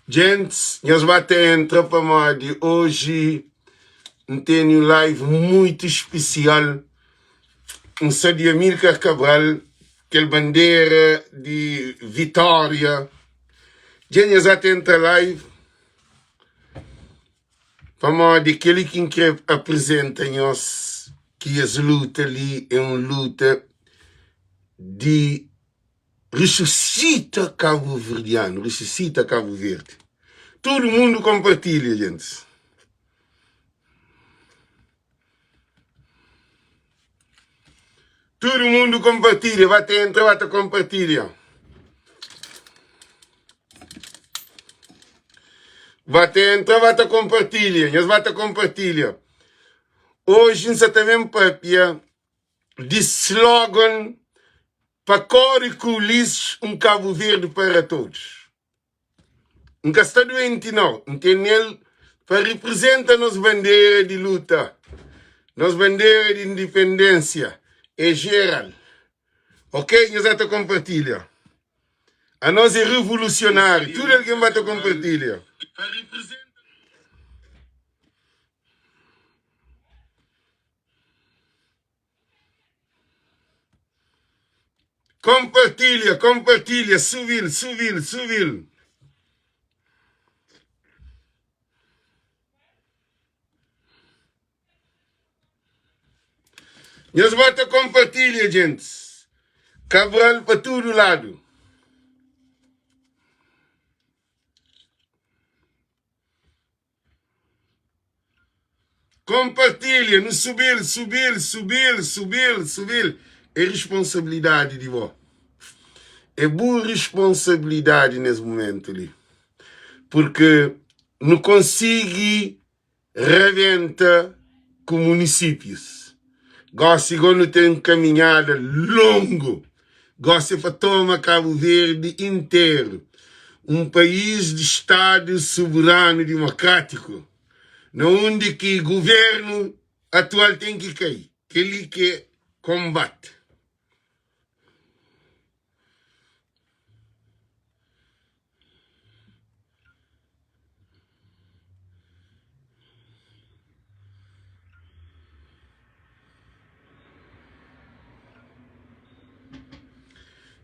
Gents, nhos ba ta entra pamodi oji N tene un live muitu spesial. N sta di Amílcar Cabral, kel bandera di vitória. Dja nhos ba ta entra live pamodi kel-li ki N kre aprizenta nhos ki es luta li é un luta di Resusita kabuverdianu, resusita Kabu Verdi. Tudu mundu konpartilha, gentis. Tudu mundu konpartilha, ba ta entra, ba ta konpartilha. Ba ta entra, ba ta konpartilha, nhos ba ta konpartilha. Oji N sa ta ben papia di slogan pa kore ku Ulisses um Cabo Verde para todos. N ka sta duenti nau, N tene-l pa representa nos bandera di luta, nos bandera di independência é geral. Ok, nhos ata compartilha. Anos é revolucionário, tudo alguém ba ta compartilha. Compartilha, compartilha, subil, subil, subil. Nhos bota compartilha, gentes. Cabral pa tudo lado. Compartilha, nu subil, subil, subil, subil, subil. É responsabilidade di bo. É bu responsabilidade nes momento li. Porque nu consigui rebenta ku municípios. Gosi go nu ten caminhada longo. Gosi é pa toma Cabo Verde inteiro. Um país de Estado soberano democrático. Na undi ki governo atual ten ki kai. Kel-li ki é kombate.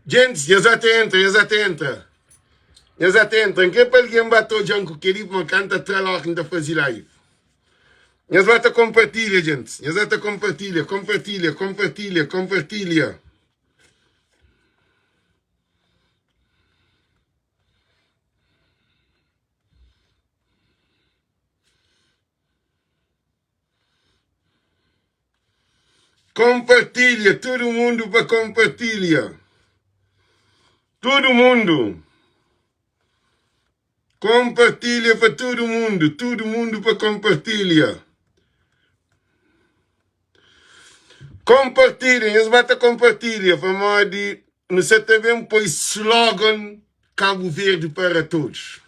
Gentis, nhos ata entra, nhos ata entra. Nhos ata entra. N kre pa algen ba ta odja-m ku kel-li, pamodi ka N ta tra-l óki N ta faze live. Nhos ba ta konpartilha, gentis. Nhos ata konpartilha, konpartilha, konpartilha, konpartilha. Compartilha, tudo mundo para compartilha. Tudo mundo. Compartilha para todo mundo, todo mundo para compartilha. Compartilha, nhos ba ta compartilha pamodi nu sa ta ben poi slogan Cabo Verde para todos.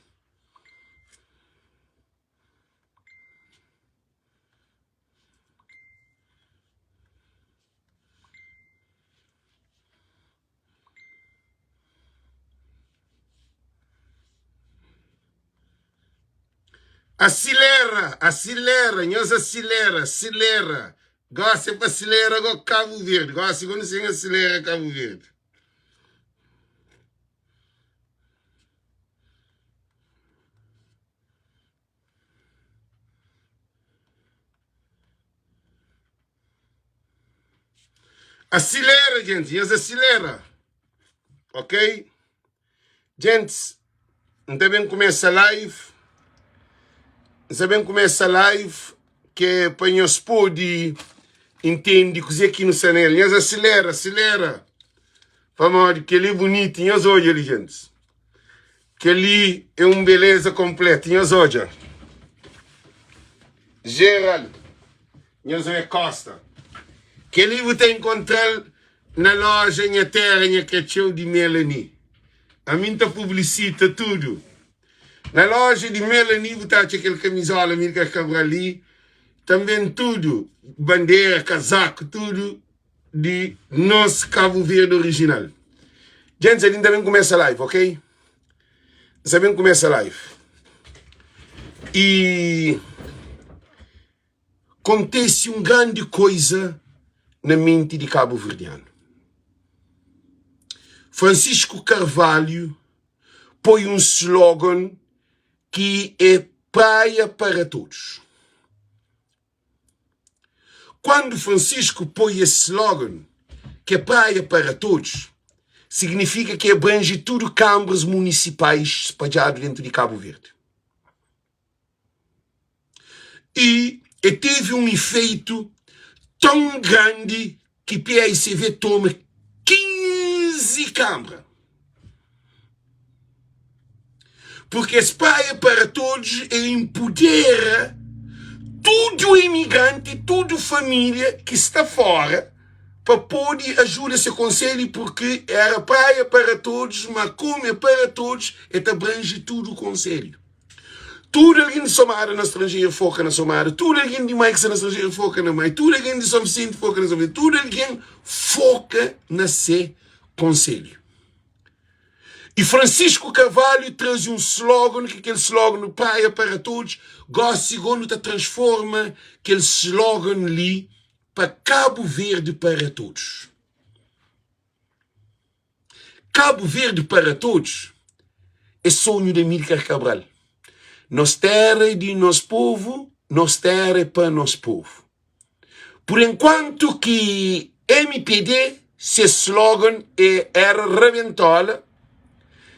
Asilera, asilera, nhos asilera, asilera. Gosi é pa asilera go Cabo Verde. Gosi go nu sen asilera Cabo Verde. Asilera, gente, nhos asilera. Ok? Gents, N ta ben kumesa live. N sa ben kumesa live que é pa nhos pode intende kuzê ki nu sta nel. Nhos asilera, asilera. Pamodi kel-li é bunitu. Nhos odja li, gents. Kel-li é un beleza konplétu. Nhos odja. Jeral, nhos odja Costa. Kel-li bu ta enkontra-l na loja Nha Téra Nha Kretxeu di Melanie. Ami N ta publisita tudu. Na loja di Melanie bu ta atxa kel kamizola Amílcar Cabral li. Tanben tudu, bandera, kazaku, tudu. di nos Cabo Verde original. Gents, ali N ta ben kumesa live, ok? N sa ben kumesa live. I kontese un grandi koiza na menti di kabuverdianu. Francisco Carvalho poi un slogan ki é Praia para todos. Quando Francisco poi es slogan ki é Praia para todos, significa ki abrange tudu kambras munisipais spadjadu dentu di Kabu Verdi. I e tevi un ifeitu ton grandi ki paicv toma 15 kambra. Porque es Praia para Todos e empodera tudu imigranti, tudu família ki sta fora pa pode ajuda se konselho porque era Praia para Todos, ma como é para todos, e ta abrange tudu konselho. Tudu algen di Somada na stranjeru foka na Somada, tudu algen di Mai ki sta na stranjeru foka na Mai, tudu algen di Son Visenti foka na Son Visenti, tudu algen foka na se konselho. E Francisco Carvalho traze un slogan, ki kel slogan Praia para Todos, gosi go nu ta transforma kel slogan li pa Cabo Verde para Todos. Cabo Verde para Todos é sonhu di Amílcar Cabral. Nos téra é di nos povu, nos téra é pa nos povu. Por enkuantu ki mpd se slogan é era rabentola,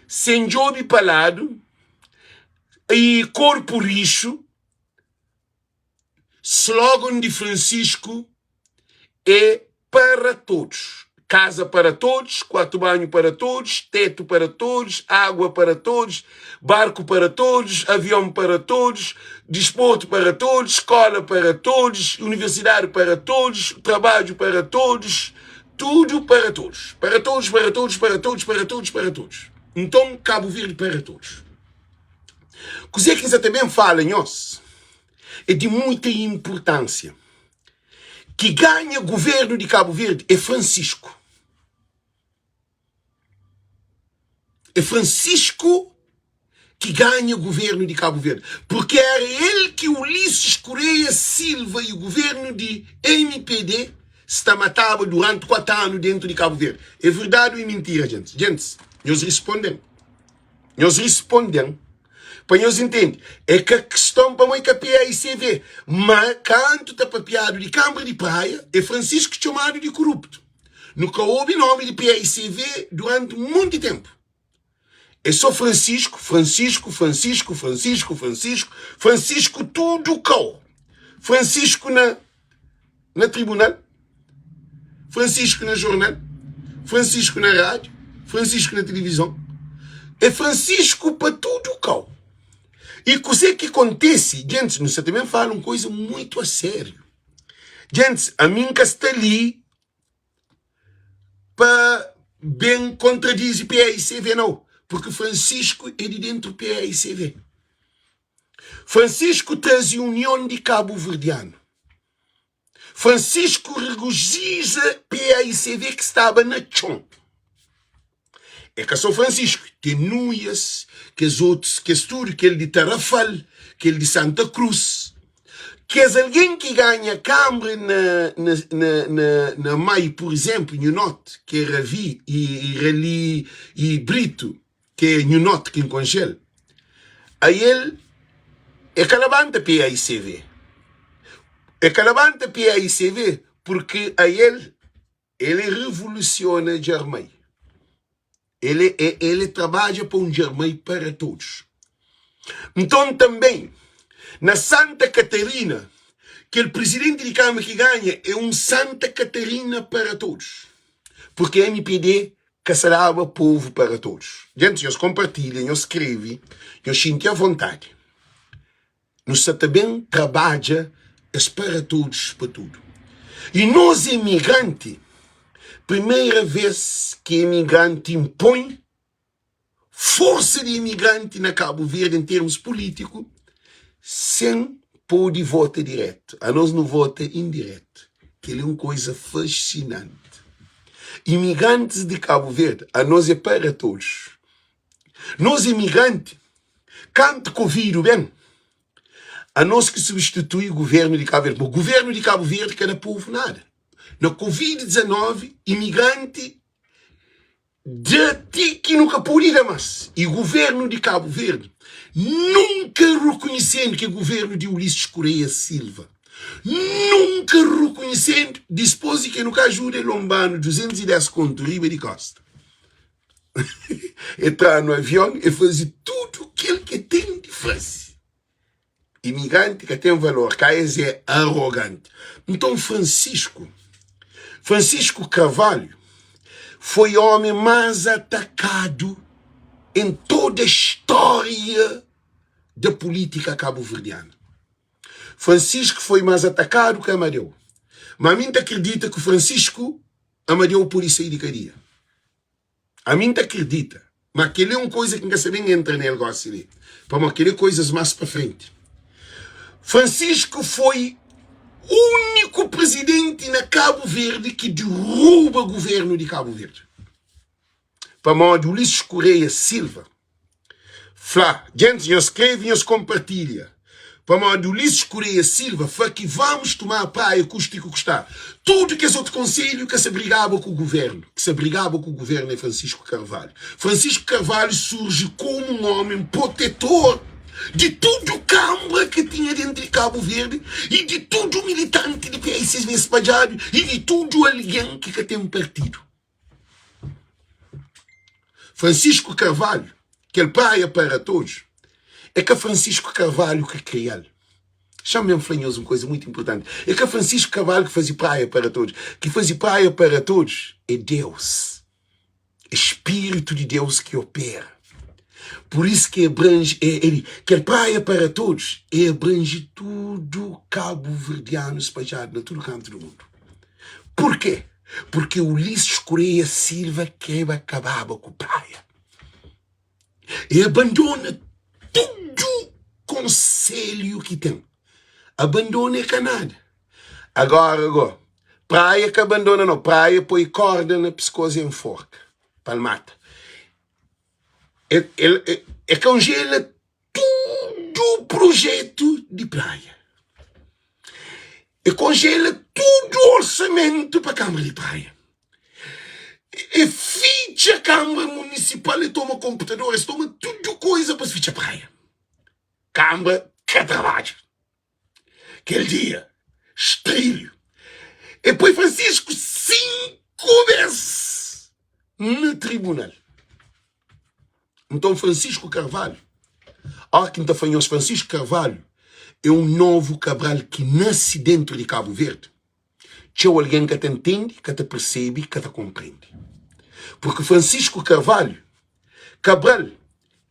sen djobe pa ladu y korpu rixu, slogan di Francisco é para todos. Casa para todos, quarto banho para todos, teto para todos, água para todos, barco para todos, avião para todos, desporto para todos, escola para todos, universidade para todos, trabalho para todos, tudo para todos. Para todos, para todos, para todos, para todos, para todos. Então, Cabo Verde para todos. Kuzê ki N sa ta ben fala nhos é di muita inpurtánsia. Ki ganha guvernu di Kabu Verdi é Francisco. É Francisco ki ganha guvernu di Kabu Verdi, porque era el ki Ulisses Correia Silva e guvernu di MPD sta mataba duranti 4 anu dentu di Kabu Verdi. É verdadi ou é mintira, gentis? Gentis, nhos risponden. Nhos risponden pa nhos intende. É ka kiston pamo é ka PAICV, ma kantu ta papiadu di Kanbra di Praia, é Francisco txomadu di kuruptu. Nu ka obi nomi di PAICV duranti monti tenpu. É so Francisco, Francisco, Francisco, Francisco, Francisco, Francisco tudu kau. Francisco na na tribunal, Francisco na jornal, Francisco na rádio, Francisco na tilivizon. É Francisco pa tudo kau. E kuzê ki kontese, gentis, nu sta ta ben fala un koisa muito a sério. Gentis, ami N ka sta li pa ben kontradize PAICV nau, porque Francisco é di dentro PAICV. Francisco traze union di kabuverdianu. Francisco regozija PAICV ki staba na txon. É ka só Francisco, ten Nuias, kes otus, kes tudu, kel di Tarrafal, kel di Santa Cruz. Kes algen ki ganha kanbra na, na, na, na, na Mai, pur izenplu, Nhu Note, ki é Ravi i, i Rali i Brito, ki é Nhu Note ki N konxe-l, ael e ka labanta PAICV. E ka labanta PAICV purki ael el e revolusiona Djarmai. El e, el e trabadja pa un Djarmai para todos. Nton tanben, na Santa Catarina, kel prizidenti di Kâmara ki ganha é un Santa Catarina para todos. Purki mpd Ka sa daba povu para todos. Gentis, nhos konpartilha, nhos skrebe, nhos xinti avontadi. Nu sa ta ben trabadja es para todos pa tudu. I nos emigranti, primeira vez ki emigranti inpoi forsa di emigranti na Kabu Verdi en termus pulitiku sen pode vota diretu. Anos nu vota indiretu. Kel-li é un koisa fasinanti. Imigrantis di Kabu Verdi, anos é para todos. Nos imigranti, kantu kovidu ben. Anos ki substitui guvernu di Kabu Verdi. Ma guvernu di Kabu Verdi ka da povu nada. Na Covid 19, imigranti da ti ki nu ka pudi da mas. I guvernu di Kabu Verdi nunka rekonhisendu ki é guvernu di Ulisses Correia Silva. Nunka rekonhisendu dispos di ki nu ka ajuda e lonba-nu 210 kontu riba di kosta. E tra-nu avion, e faze tudu kel ki e ten di faze. Imigranti ka ten valor, ka es é aroganti. Nton Francisco, Francisco Carvalho foi omi más atakadu en toda stória da polítika kabuverdiana. Francisco foi más atakadu ki Amadeu. Ma mi N ta kridita ki Francisco Amadeu pode sai di kadia. Ami N ta kridita ma kel-li é un koza ki N ka sta ben entra na el gósi li, pamodi kel-li é kozas más pa frenti. Francisco foi úniku prizidenti na Kabu Verdi ki diruba guvérnu di Kabu Verdi, pamodi Ulisses Correia Silva Fla, Gentis, nhos skrebe, nhos konpartilha, pamodi Ulisses Correia Silva fla ki vamos tomar praia kuste ki kustar. Tudu kes otu konselhu ka sa brigaba ku guvernu, ki sa brigaba ku guvernu é Francisco Carvalho. Francisco Carvalho surji komu un omen protetor di tudu kanbra ki tinha dentru di Kabu Verdi i di tudu militanti di PSB spadjadu i di tudu algen ki ka ten partidu. Francisco Carvalho, kel Praia para Todos, é ka Francisco Carvalho ki kria-l. Xa-m ben fla nhos un koza mutu inportanti. É ka Francisco Carvalho ki faze Praia para Todos. Ki faze Praia para Todos é Deus. É Spiritu di Deus ki opera. Pur isu ki abranji, é, é, kel Praia para Todos é abranji tudu kabuverdianu spadjadu na tudu kantu di mundu. Purkê? Purkê Ulisses Correia Silva kreba kababa ku Praia. E abandona tudu konselhu ki ten. Abandona é ka nada. Agora go, Praia ka abandona no, Praia poi korda na piskos e nforka pa el mata. El, el, el, el kongela tudu projetu di Praia. E kongela tudu orsamentu pa Kâmara di Praia. E fitxa Kâmara Munisipal, e toma konputador, es toma tudu koiza pa es fitxa Praia. Kâmara ka trabadja. Kel dia, strilhu. E poi Francisco 5 bes na tribunal. Nton Francisco Carvalho, óra ki N ta fla nhos Francisco Carvalho é un novu Cabral ki nase dentu di Kabu Verdi, txeu algen ka ta ntende, ka ta persebe, ka ta konprende. Purki Francisco Carvalho, Cabral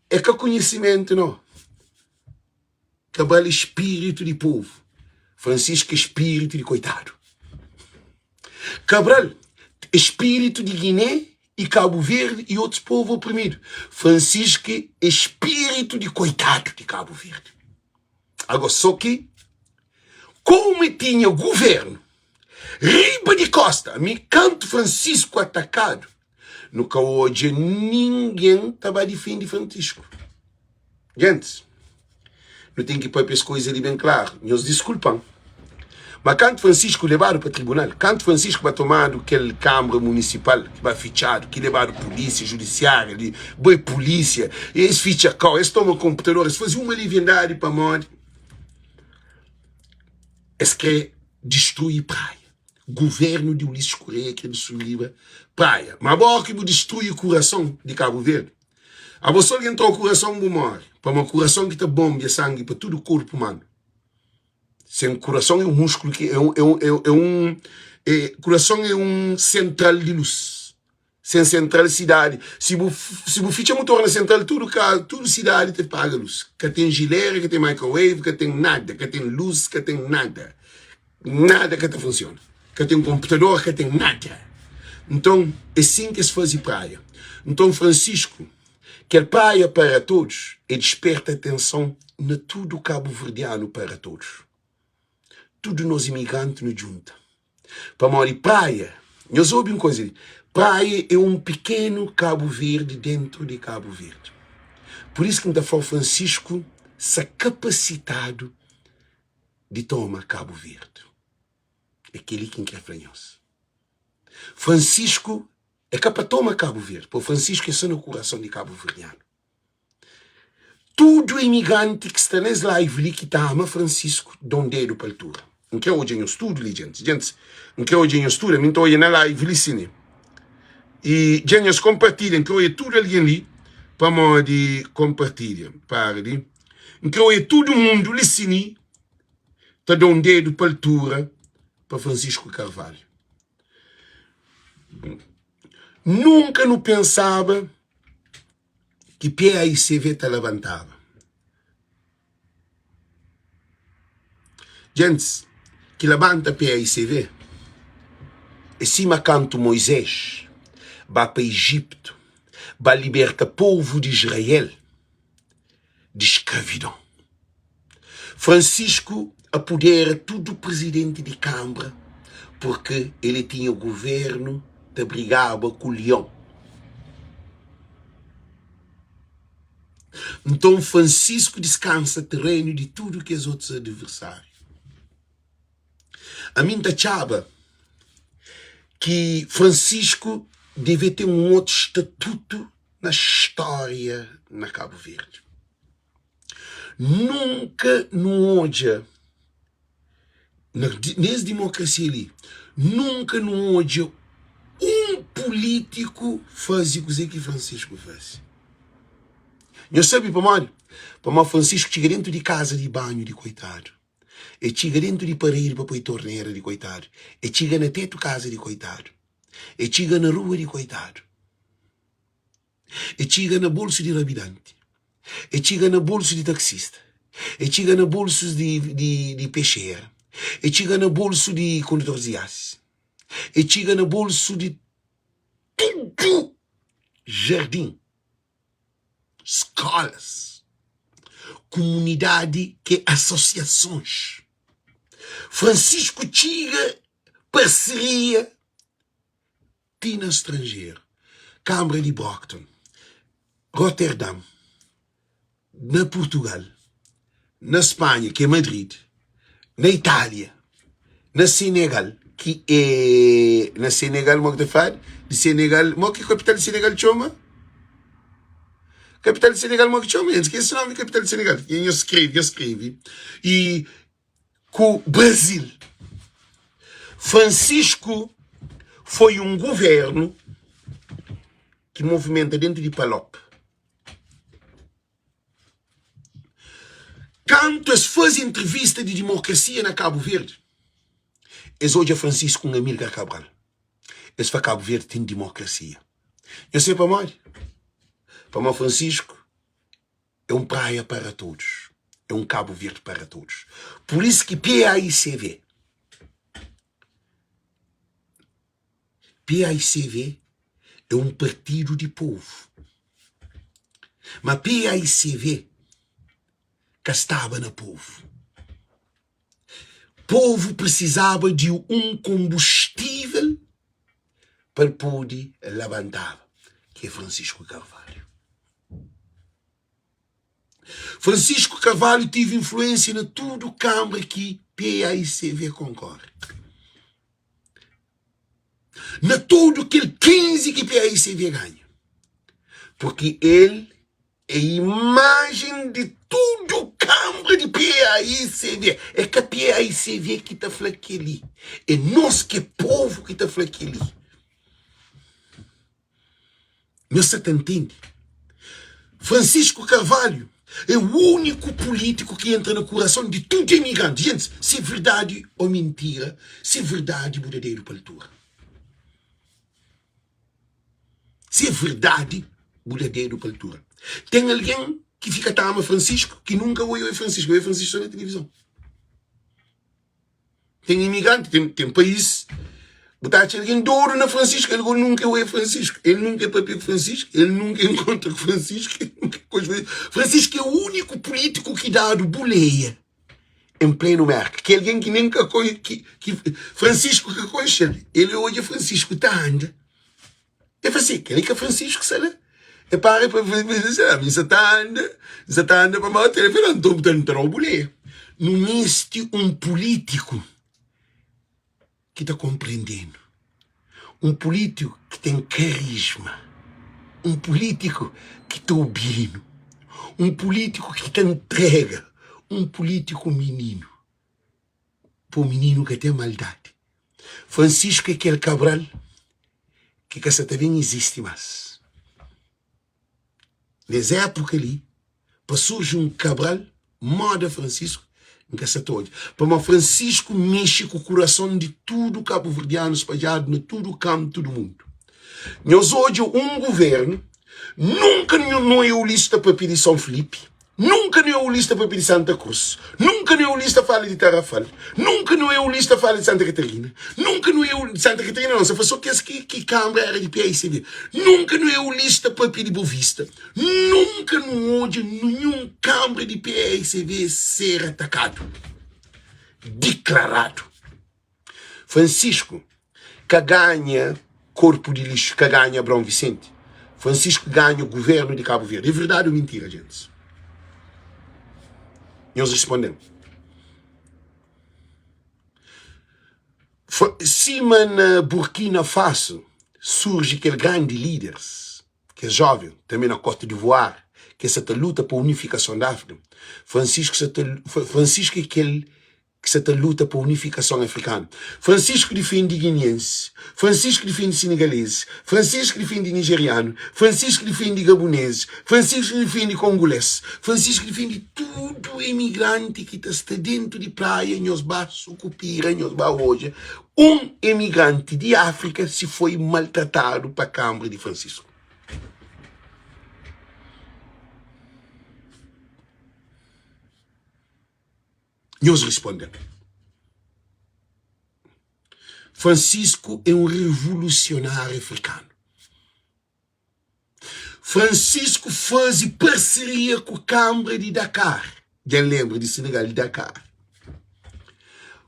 é ka konhisimentu no. Cabral é spiritu di povu, Francisco é spiritu di koitadu. Cabral é spiritu di Guiné i Kabu Verdi i otus povu oprimidu. Francisco é spiritu di koitadu di Kabu Verdi. Agora, só ki komu e tinha guvernu riba di kosta, ami kantu Francisco atakadu, Nu ka odja ningen ta ba difende Francisco. Gentis, nu ten ki papia es koiza li ben klaru. Nhos diskulpa-m, ma kantu Francisco lebadu pa tribunal, kantu Francisco ba tomadu kel kanbra munisipal ki ba fitxadu, ki lebadu pulísia judisiária li, bai pulísia, es fitxa kau, es toma konputador, es faze uma liviandadi pamodi es kre distrui Praia. Governo di Ulisses Correia kre distruíba Praia. Ma bo ki bu distrui kurason di Kabu Verdi. Abo so algen trau kurason bu more. Pamo kurason ki ta bombia sangi pa tudu korpu humanu. Sen kurason é un muskulu ki é un é un é un é kurason é un sentral di lus. Sen sentral sidadi si bu si bu fitxa mutor na sentral tudu ka tudu sidadi ta paga lus. Ka ten jilera, ka ten microwave, ka ten nada, ka ten lus, ka ten nada. Nada ka ta funsiona. Ka ten konputador, ka ten nada. Nton é sin ki es faze Praia. Nton Francisco, kel Praia para todos é disperta atenson na tudu kabuverdianu para todos. Tudu nos imigranti nu djunta. Pamodi Praia, nhos obi un koza li, Praia é un pikenu Kabu Verdi dentu di Kabu Verdi. Pur isu ki N ta fla-u Francisco sa kapasitadu. di toma Kabu Verdi. É kel-li ki N krê fla nhos. Francisco é ka pa toma Kabu Verdi, pô Francisco é sô na kurason di kabuverdianu. Tudu imigranti ki sta nes live li ki ta ama Francisco, da un dedu pa altura. N krê odja nhos tudu li, djentis. Djentis, N krê odja nhos tudu. Ami N ta odja na live li si ne. I dja nhos konpartilha. N krê odja tudu algen li pamodi konpartilha. Para li. N krê odja tudu mundu li si ni ta da un dedu pa altura pa Francisco Carvalho. Nunka nu pensaba ki PAICV ta labantaba. Gentis ki labanta PAICV é sima kantu Moisés ba pa Ijiptu ba liberta povu di Israel di skravidon. Francisco apodera tudu prizidenti di kanbra purki el tinha guvernu ta brigaba ku lion. Nton Francisco diskansa terenu di tudu kes otus adversáriu. Ami N ta atxaba ki Francisco debe ten un otu statutu na stória na Kabu Verdi. Nunka nu odja na nes dimokrasia li, nunka nu odja un pulítiku faze kuzê ki Francisco faze. Nhos sabe pamodi? Pamodi Francisco txiga dentu di kaza di banhu di koitadu, e txiga dentu di paredi pa poi tornera di koitadu, e txiga na tetu kaza di koitadu, e txiga na rua di koitadu. E txiga na bolsu di rabidanti, e txiga na bolsu di taksista, e txiga na bolsus di, di, di pexera, e txiga na bolsu di kondutoris di asi, e txiga na bolsu di tudu jardin, skolas, kumunidadi ki asosiasons. Francisco txiga parseria ti na stranjeru, Kanbra di Brockton, Rotterdam, na Purtugal, na Spanha, ki é Madrid, na Itália, na Senegal, ki é na Senegal, mo ki ta fladu? Di Senegal, mo ki kapital di Senegal txoma? Kapital di Senegal mo ki txoma? N skese nomi di kapital di Senegal. Nhos skrebe, nhos skrebe. I ku Brazil. Francisco foi un guvernu ki movimenta dentu di Palop. Kantu es faze entrevista di dimokrasia na Kabu Verdi, es odja Francisco un Amilcar Cabral. Es fla Kabu Verdi ten dimokrasia. Nhos sabe pamodi? Pamodi Francisco É um praia para todos. É um Cabo Verde para todos. Por isso que PAICV PAICV é um partido de povo. Mas PAICV ka staba na povo. Povo precisaba de um combustível pa el pode labantaba, que é Francisco Carvalho. Francisco Carvalho tive influência na tudo Câmara que PAICV concorre. Na tudo kel 15 que PAICV ganha. Porque ele é imagem de tudo Câmara de PAICV. É ka PAICV que ta fla kel-li. É nós que é povo que ta fla kel-li. Nhos sa ta ntende? Francisco Carvalho é o único político ki entra na kurason di tudu imigranti. Gentis, se é verdadi ou mintira, se é verdadi bu da dedu pa altura. Se é verdadi bu da dedu pa altura. Ten algen ki fika ta ama Francisco ki nunka oioi Francisco, oioi Francisco so na tilivizon. Ten imigranti, ten, ten país. Bu ta atxa algen dodu na Francisco, el nunka oia Francisco, el nunka papia ku Francisco, el nunka enkontra ku Francisco, el nunka konxe Francisco. Francisco é úniku pulítiku ki dadu buleia en plenu Merka, ki algen ki nen ka konxe, ki, ki Francisco ka konxe-l, el odja Francisco ta anda. El fla si, kel-li ka Francisco sta la. El para pa fla, mi sa ta anda, mi sa ta anda pa mata. El fla, nton bu ta da-u buleia. Nu meste un pulítiku ki ta konprende-nu, un pulítiku ki ten karisma, un pulítiku ki ta obi-nu, un pulítiku ki ta ntrega, un pulítiku mininu. Po mininu ka ten maldadi. Francisco é kel Cabral ki ka sa ta ben izisti más. Nes époka li, pa surji un Cabral moda Francisco, N ka sa ta odja. Pamodi Francisco mexe ku kurason di tudu kabuverdianu spadjadu na tudu kantu du mundu. Nhos odja un guvernu, nunka no é Ulisses ta papia di São Filipe, Nunka nu é Ulisses ta papia di Santa Cruz, nunka nu é Ulisses ta fala di Tarrafal, nunka nu é Ulisses ta fala di Santa Catarina, nunka nu é di Santa Catarina não, sa fla só kes ki ki kambra era di PAICB, nunka nu é Ulisses ta papia di Bovista, nunka nu odja ninhun kambra di PAICB ser atakadu, diklaradu. Francisco ka ganha korpu di lixu, ka ganha Abraão Vicente. Francisco ganha governo di Cabo Verde. É verdade ou mentira, gentes? Nhos responde-m. Sima na Burkina Faso surge kel grandi líderes, kes jovem, também na Cote d'Ivoire, ke sa ta luta pa unifikason da África. Francisco sa ta, Francisco é kel ki sa ta luta pa unifikason afrikanu. Francisco difende giniensis, Francisco difende senegalezis, Francisco difende nijerianu, Francisco difende gabunezis, Francisco difende kongules, Francisco difende tudu emigranti ki ta sta dentu di praia. Nhos ba sukupira, nhos ba odja un emigranti di Afrika si foi maltratadu pa kanbra di Francisco. Nhos responde-m. Francisco é un revolusionáriu afrikanu. Francisco faze parseria ku Kanbra di Dakar. Dja N lenbra di Senegal, di Dakar.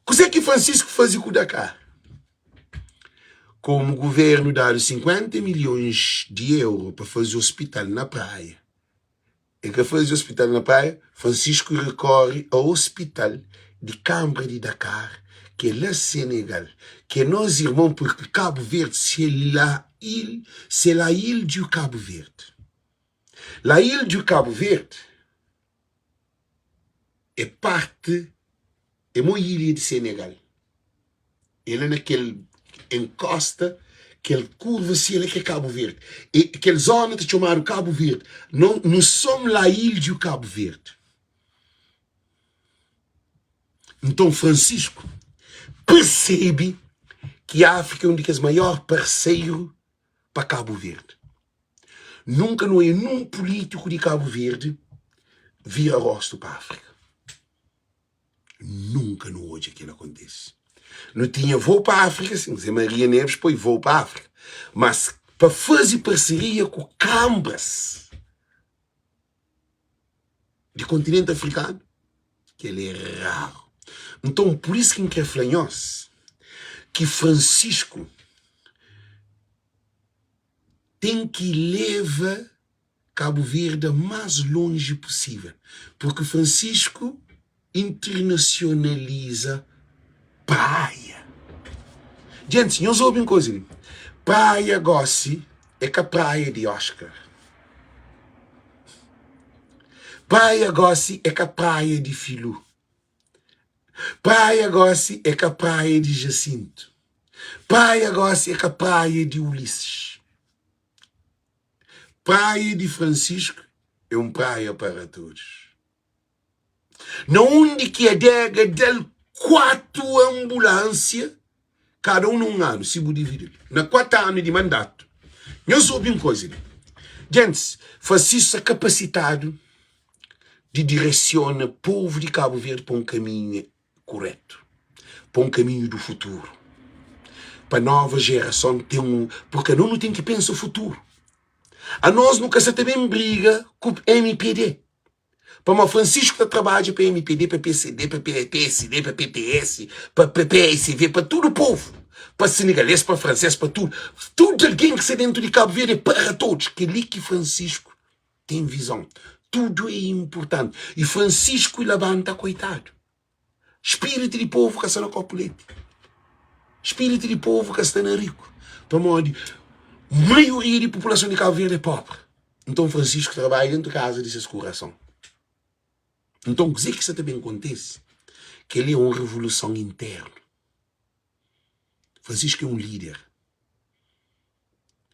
Kuzê ki Francisco faze ku Dakar? Komu guvernu dadu 50 milhons di euro pa faze ospital na Praia, E ka faze ospital na Praia, Francisco recorre a ospital di Kambra di Dakar, ki é la Senegal, ki é nos irmon, porque Cabo Verde se la il, se la il du Cabo Verde. La il du Cabo Verde é parte É mo ilha di Senegal. É la na kel encosta, kel curva si, é la ki é Cabo Verde. E kel zona ta txomadu Cabo Verde. No, nous sommes la ilha du Cabo Verde. Nton Francisco percebe ki África é un di kes maior parceiro pa Cabo Verde. Nunka nu oia nun político di Cabo Verde vira rosto pa África. Nunka nu odja kel akontese. Nu tinha voo pa Áfrika, sin, Zé Maria Neves poi voo pa Áfrika. Mas pa faze parseria ku kanbras di kontinenti afrikanu, kel é raru. Nton, pur isu ki N kre fla nhos ki Francisco ten ki leva Cabo Verde a más lonji pusível, purki Francisco internacionaliza Praia. Djentis, nhos obi un koza li, Praia gósi é ka praia di Oscar. Praia gósi é ka praia di Filú. Praia gósi é ka praia di Jacinto. Praia gósi é ka praia di Ulisses. Praia di Francisco é un praia para todos. Na undi ki adega da-l 4 ambulánsia kada un na un anu, si bu dividi-l na 4 anu di mandatu. Nhos obi un koza li. Gentis, Francisco sta kapasitadu di diresiona povu di Kabu Verdi pa un kaminhu kuretu, pa un kaminhu du futuru, pa nova jerason ten un, purki anos nu ten ki pensa futuru. Anos nu ka sa ta ben briga ku mpd, pamodi Francisco ta trabadja pa mpd, pa pcd, pa psd, pa pts, pa psv, pa tudu povu, pa senegalês, pa fransês, pa tudu, tudu algen ki sta dentu di Kabu Verdi é para todos. Kel-li ki Francisco ten vizon. Tudu é inpurtanti. I Francisco labanta koitadu. Spiritu di povu ka sta na kopu leti. Spiritu di povu ka sta na riku. Pamodi maioria di populason di Kabu Verdi é pobri. Nton Francisco trabadja dentu kaza di ses kurason. Nton kuzê ki sta ta ben kontise? Kel-li é un revoluson internu. Francisco é un líder.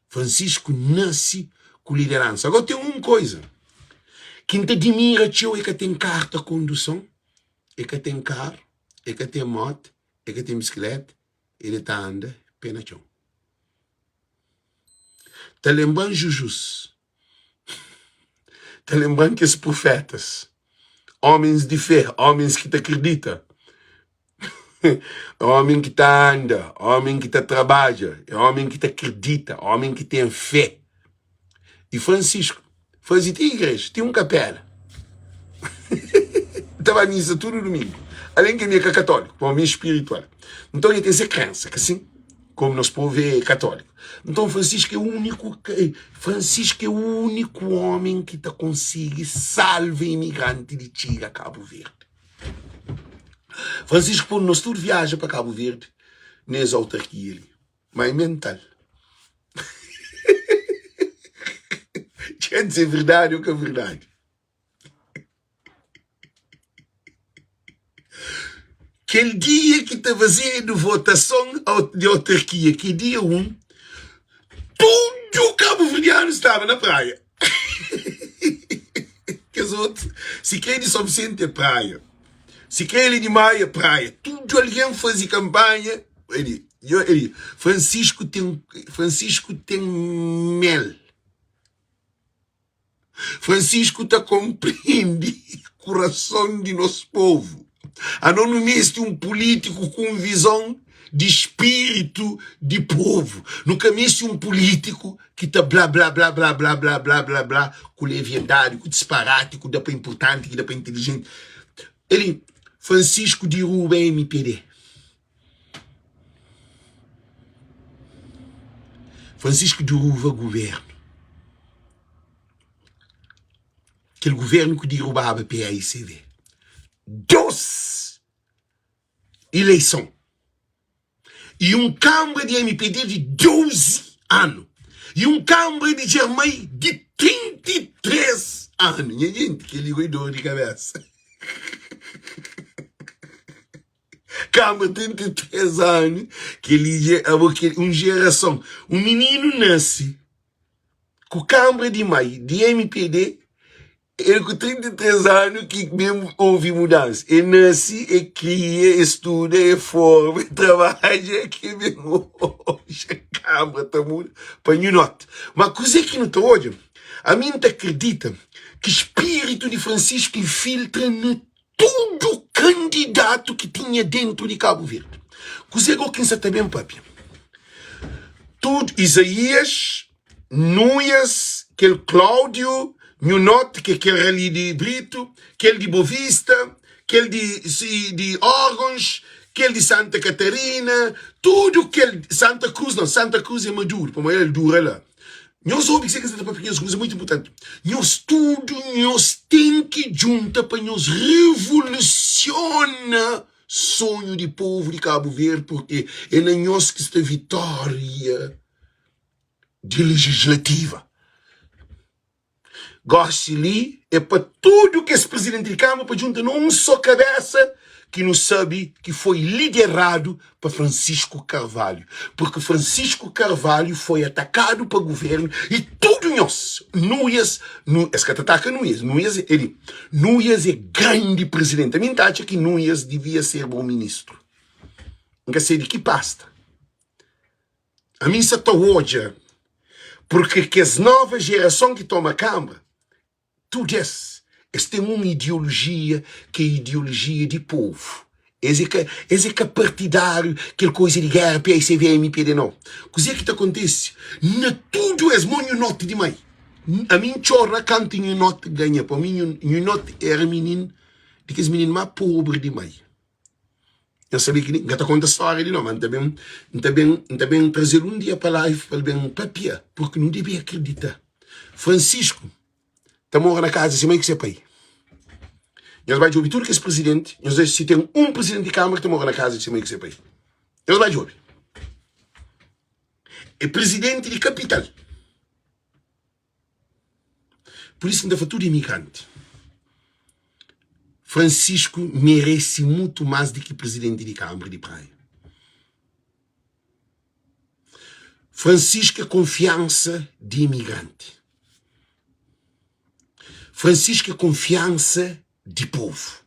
Francisco nase ku lideransa. Agora ten un koisa ki N ta dimira txeu, e ka ten karta konduson, e ka ten karu, e ka ten moto, e ka ten bisikleta, el ta anda pé na txon. Ta lenbra-m Jujus, ta lenbra-m kes prufétas, ómens di fé, ómens ki ta kridita, ómen ki ta anda, ómen ki ta trabadja, ómen ki ta kridita, ómen ki ten fé. I Francisco faze ti igreja, ti un kapela. Ta ba misa tudu dumingu. Alén ki mi é ka katóliku, pa mi é spiritual. Nton el ten se krensa, ka sin? Komu nos povu é katóliku. Nton Francisco é úniku, Francisco é úniku ómi ki ta konsigi salva imigranti di txiga Kabu Verdi. Francisco pô nos tudu viaja pa Kabu Verdi nes autarkia li. Ma é mental. Quer dizer verdade ou ka verdade? Kel dia ki ta fazedu votason di autarkia, ki é dia 1, tudu kabuverdianu staba na praia. Kes otu, si krê di São Vicente é praia, si krê li di Maia é praia. Tudu algen faze kanpanha. Eli, eli, Francisco ten, Francisco ten mel. Francisco ta konprende kurason di nos povu. Ano nu meste un pulítiku ku un vizon di spiritu di povu. Nu ka meste un pulítiku ki ta bla bla bla bla bla bla bla bla bla ku leviandadi, ku disparati, ku da pa inpurtanti, ki da pa intilijenti. Eli, Francisco diruba mpd. Francisco diruba guvernu. Kel guvernu ku dirubaba paicv. 2 ileison i un kanbra di mpd di 12 anu i un kanbra di Djermai di 33 anu. Nha jenti, kel-li goi dor di kabesa. Kanbra 33 anu, kel-li dja abo kel un jerason. Un mininu nase ku kanbra di mai di mpd El ku 33 anu ki ben ovi mudansa. E nasi, e kria, e studa, e forma, e trabadja ki ben odja kanbra ta muda pa nhu nota. Ma kuzê ki nu ta odja? Ami N ta kridita ki spiritu di Francisco infiltra na tudu kandidatu ki tinha dentu di Kabu Verdi. Kuzê go ki N sa ta ben papia? Tudu Izaías Nuias, kel Cláudio, Nhu Note, ke kel rali di Brito, kel di Bovista, kel di di Órgãos, kel di Santa Catarina, tudu kel Santa Cruz, não, Santa Cruz é Maduro, pamodi el dura la. Nhos obi kuzê ki N sta ta papia ku nhos, kuza mutu inpurtanti. Nhos tudu nhos ten ki djunta pa nhos revolusiona sonhu di povu di Kabu Verdi, purki é na nhos ki sta vitória. di legislativa. Gosi li é pa tudu kes prizidenti di kama pa djunta na un so kabesa ki nu sabe ki foi lideradu pa Francisco Carvalho. Purki Francisco Carvalho foi atakadu pa guvernu i tudu nhos, Nuias, nu, es ka ta ataka Nuias, Nuias é li, Nuias é grandi prizidenti. Ami N ta atxa ki Nuias divia serba un ministru. N ka sai di ki pasta. Ami sa ta odja porque kes nova gerason ki toma kamba tudu es es ten un ideologia ki é ideologia di povu es é ka es é ka partidáriu kel koisa di géra PICV MPD nau kuzê ki ta kontise na tudu es mo nhu noti di mai ami N txora kantu nhu noti ganha pa mi nhu noti era mininu di kes mininu más pobri di mai. Nhos sabe ki N ka ta konta stória di no, ma N ta ben, N ta ben, N ta ben traze-l un dia pa live pa el ben papia, purki nu debe akredita. Francisco ta mora na kaza di se mai ku se pai. Nhos bai djobe tudu kes prizidenti, nhos odja si ten un prizidenti di kanbra ki ta mora na kaza di se mai ku se pai. Nhos bai djobe. É prizidenti di kapital. Pur isu ki N ta fla tudu imigranti, Francisco merese mutu más di ki prizidenti di kanbra di Praia. Francisco é konfiansa di imigranti. Francisco é konfiansa di povu.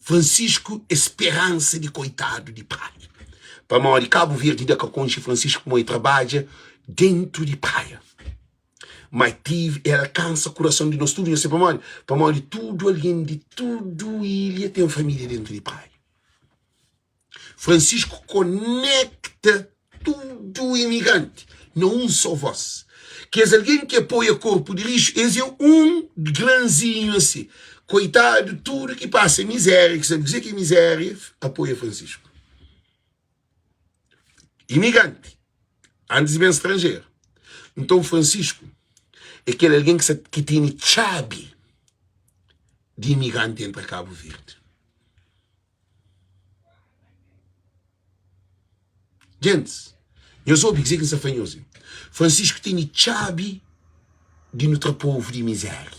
Francisco é speransa di koitadu di Praia. Pamodi Kabu Verdi inda ka konxe Francisco pamodi el trabadja dentu di Praia. Ma tive el alkansa kurason di nos tudu. Nhos sabe pamodi? Pamodi tudu algen di tudu ilha ten família dentu di Praia. Francisco konekta tudu imigranti na un só vós. Kes algen ki apoia korpu di rixu, es é un granzinhu asi. Koitadu, tudu ki pasa mizéria, ki sabe kuzê ki é mizéria, apoia Francisco. Imigranti, antis di ben stranjeru. Nton, Francisco é kel algen ki sa ki tene txabi di imigranti entra Kabu Verdi. Gentis, nhos obi kuzê ki N sta fla nhos li. Francisco tene txabi di nu tra povu di mizéria.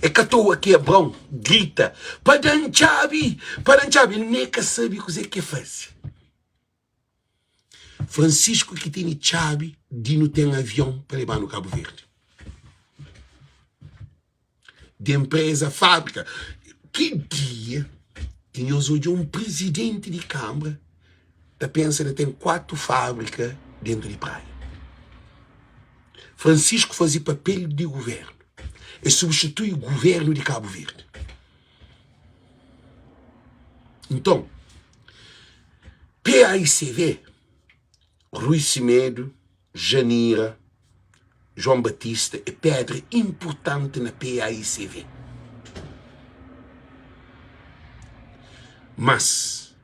É ka toa ki Abraon grita, Pa da-m txabi! Pa da-m txabi! El ne ka sabe kuzê ki el faze. Francisco ki tene txabi di nu ten avion pa leba-nu Kabu Verdi. Di enpreza, fábrika. Ki dia ki nhos odja un prizidenti di kanbra ta pensa na ten 4 fábrika dentu di Praia? Francisco faze papel di guvernu. El substitui guvernu di Kabu Verdi. Nton, PAICV, Rui Semedo, Janira, João Batista é pedra inpurtanti na PAICV. Mas,